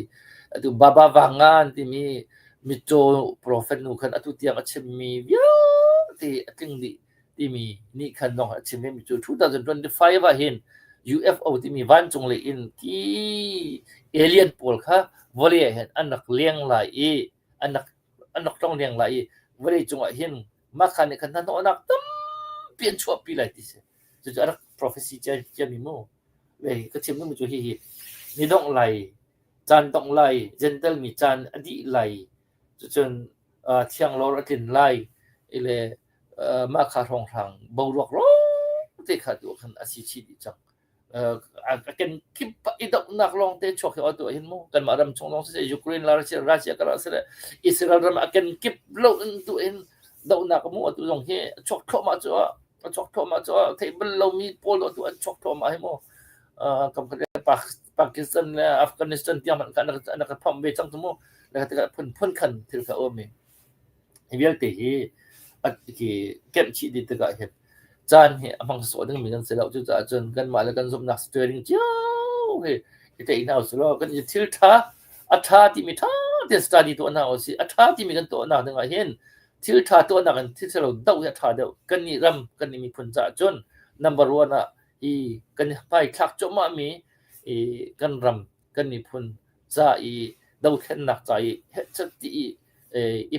atu Baba Vanga an timi mitcaw profet nu khan atu tiang a chimmi vialte a tling dih. timi nih khan zong a chim mi cu 2025 ah hin UFO timi vancung lei in ti alien pawl kha vawlei ah hin an rak leng lai i an rak an rak tlong leng lai i vawlei cungah hin mah kha nih khan hnahnawhnak tampi an chuahpi lai ti si. Cucu a rak prophecy cia ciami mu. Le ka chim duhmi cu hihi ni dongh lai, caan dongh lai, Jentail mi caan a dih lai, cucun thianglawr a tlin lai i le mah kha hrawnghrang boruak lawng te kha tu ah khan a si chih dih cang. A kenkip ah i dohnak lawng te chuak hi atu ah hin mu kanmah ram chung lawng siseh Ukraine la Russia Russia ka rak siseh Israel ram a kenkip lo in tu in dohnak mu atu zong hi a chuak thluahmah cu ah a chuak thluahmah cu ah theih bal lomi pawl atu an chuak thluahmah hi mu kam khat Pakistan le Afghanistan tiang hmanh kha an rak phomh ve cang cu mu le tikah phunphun khan thil kha a um i Hi vialte hi khi kemh chih dih tikah hin caan hi a hmang sawsawh dingmi kan si lo. Cucaah cun kanmah le kan zumhnak steering cio hi i tlaih hna usih law kan i thil ṭha a ṭha timi ṭha tein study tuah hna usih. A ṭha timi kan tuahnak dingah hin thil ṭha tuahnak in thil ṭhalo doh hi a ṭha deuh. Kannih ram, kannih miphun caah cun number one ah hi kan i hmaithlak cuahmahmi i kan ram, kan miphun ca i dothlennak ca i hehchet ti i i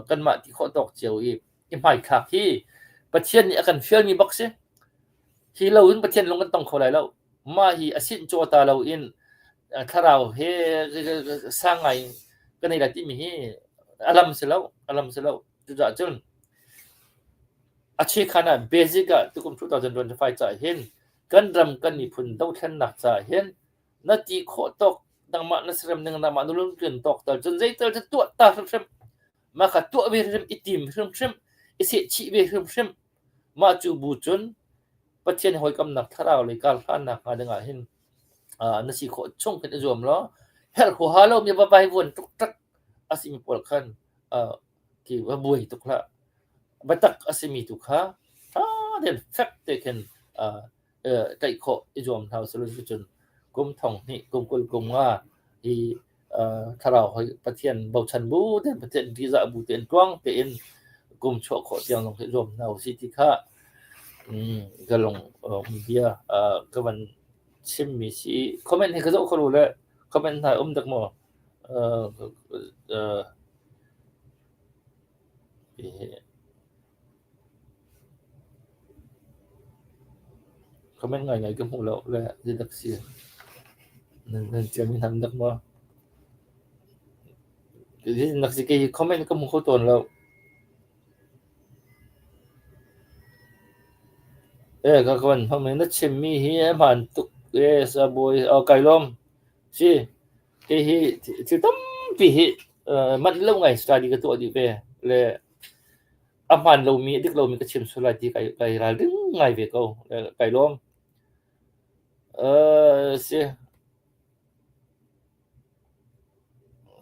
kanmah ti khawh tawk cio i i hmaithlak hi Pathian nih a kan fialmi bak si. Hi lo in Pathian lung kan tong kho lai lo. Mah hi a sinh caw ta lo in thlarau he sang ngai kan nei lai timi hi a lam si lo, a lam si lo. Cucaah cun a chekhan ah basic ah tukum 2025 caah hin kan ram kan miphun dothlennak caah hin na ti khawh tawk nangmah na serem ning nangmah na lungtlin tawk tal cun zeital cu tuah ta hrimhrim mah kha tuah ve hrimhrim i tim hrimhrim i sehchih ve hrimhrim mah cu bu cun Pathian hawikamnak thlarau lei kar hlannak hnga dingah hin na si khawh chung khin i zuam law herh huaha lo mi va vaivuan tuk a simi pawl khan khi va buai tuk hlah biatak a simi tu kha ṭha tein fek te khin tlaih khawh i zuam hna usih cun kum thong hnih kum 20 kum nga hi thlarau hoi Pathian bochan bu tein Pathian ṭihzah bu tein tluang tein kum chuah khawh tiang zong hi zuam hna usih ti kha ka lung bia ka van chimmi si. Comment hi ka zoh kho lo le comment hna um dak maw? Comment ngaingai ka hmuh lo le zeidak si. Nan ciami hna dak maw? Zeitindak si kei hi comment ka hmu kho tawn lo. Eh, ka kan hmang na chimmi hi a hmaan tuk eh sabawi kai lawm. Si, kei hi thil tampi hi manh lo ngai study ka tuah dih ve le a hmaan lomi, a dik lomi ka chim sual lai ti kai, kai ralring ngai ve ko. Kai lawm. Uh, si.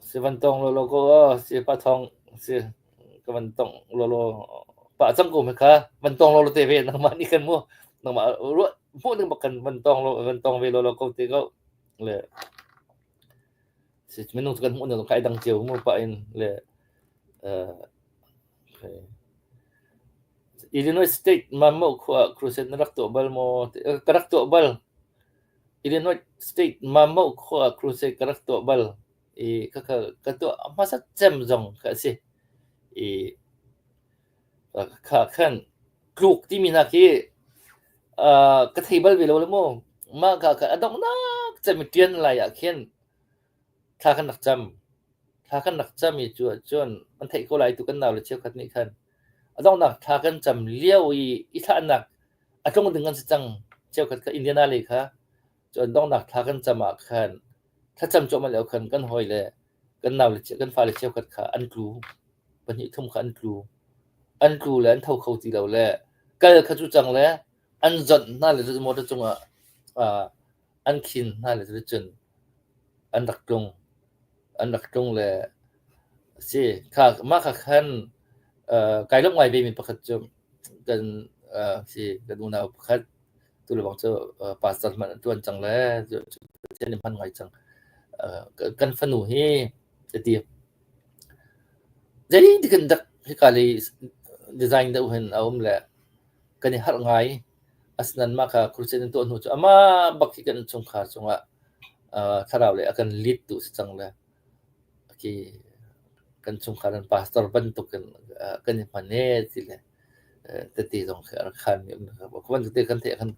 Si van tong lawlaw ko aw. Si pa thong si ka van tong lawlaw pa cang ko me kha van tong lawlaw te ve nangmah nih kan mu nangmah ruah hmuh ding bak kan van tong lo van tong ve lawlaw ko te ko le si minung cu kan hmuh ning kai dang cio mu pa in le uh, Illinois State Mammo khua ah crusade na rak tuah bal maw? Ka rak tuah bal. Illinois State Mammo khua ah crusade ka rak tuah bal. I khakha ka tuah hmasat cem zong kha a si. I kha khan tluk timi hna khi ka thei bal ve lo le mu. Mah ka kha a donghnak cem i ṭian lai ah khin thla kan rak cam. Thla kan rak cam i cu ahcun an theih ko lai tu kan naule cheukhat nih khan a donghnak thla kan cam lio i i thlahnak a tlung ding an si cang cheukhat kha Indiana lei kha cun donghnak thla kan cam ah khan thlacam cuahmah lio khan kan hawi le kan naule kan fale cheukhat kha an tlu pahnih thum kha an tlu an tlu le an tho kho ti lo le kal kha cu cang le an zonh hna le motor cungah an khin hna le cun an rak tlung. An rak tlung le si kha mah kha khan kai lawmh ngai vemi pakhat cu kan si kan unau pakhat tu le bang cu pastor hmanh an ṭuan cang le Pathian nih hman ngai cang. Kan fanu hi a ti. Zeitik in dak hika lei design deuh hin a um le. Kan i harh ngai. Asinain mah kha crusade an tuah hnu cu amah bak hi kan innchungkhar cungah thlarau lei a kan lead tu si cang le khi kan chungkhar an pastor bantuk in kan i hman ee ti le tete zong khi a rak khanmi um. Khi bantuk te kan theih ah khan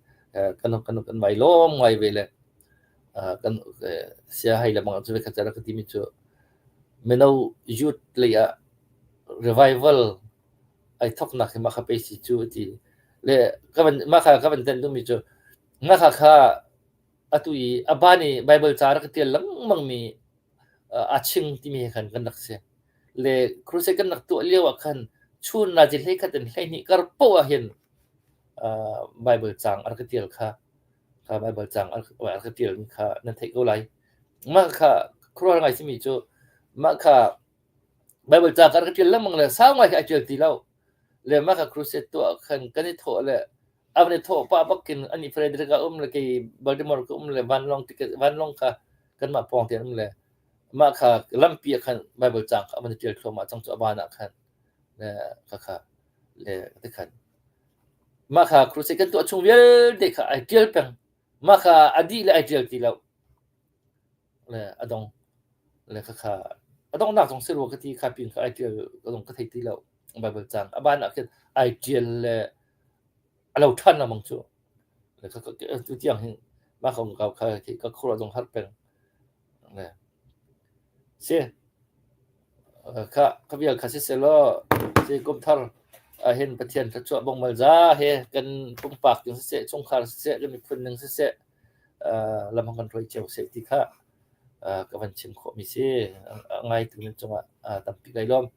kan kan kan vai lawm ngai ve le kan siahai le bang cu voikhat a rak ka timi cu mino youth lei ah revival ai thawknak hi mah kha pei si cu a ti. Le ka van mah kha ka van tenh duhmi cu mah kha kha atu i a ban i Baibal ca rak ṭial lengmangmi aa ching timi he khan kan rak si. Le crusade kan rak tuah lio ah khan chun nazi 11 in 12 kar poah ah hin Baibal caang a rak ṭial kha kha Baibal caang a rak ṭialmi kha nan theih ko lai. Mah kha khuaruahhar ngai simi cu mah kha Baibal ca ka rak ṭial lengmang le sau ngai khi ai ṭial ti lo. Le mah kha crusade tuah khan kan i thawh le a van i thawh pah bak in anih Frederick a um le kei Baltimore ka um le vanlawng ticket vanlawng kha kanmah pawng te an um le mah kha lampi ah khan Baibal caang kha a van i ṭial thluahmah cang cu a van ah khan le khakha le tikhan mah kha crusade kan tuah chung vialte kha ai ṭial peng. Mah kha a dih le ai ṭial ti lo. Le a dong. Le khakha a donghnak zong si rua ka ti kha pin kha ai ṭial ka zong ka thei ti lo. Baibal caang a ban ah khin ai ṭial le a lo ṭhan lengmang cu. Le khakha tu tiang hin mah kong kau kha khi ka khuaruah zong har peng. Le si kha ka vial kha sisehlaw si kum thar ahhin Pathian thluachuah bongmal za he kan pumpak ding siseh, chungkhar siseh, kan miphun ning siseh, lam kan hruai cio seh ti kha ka van chim khawhmi si. A ngaitu nan cungah tampi kai lawm.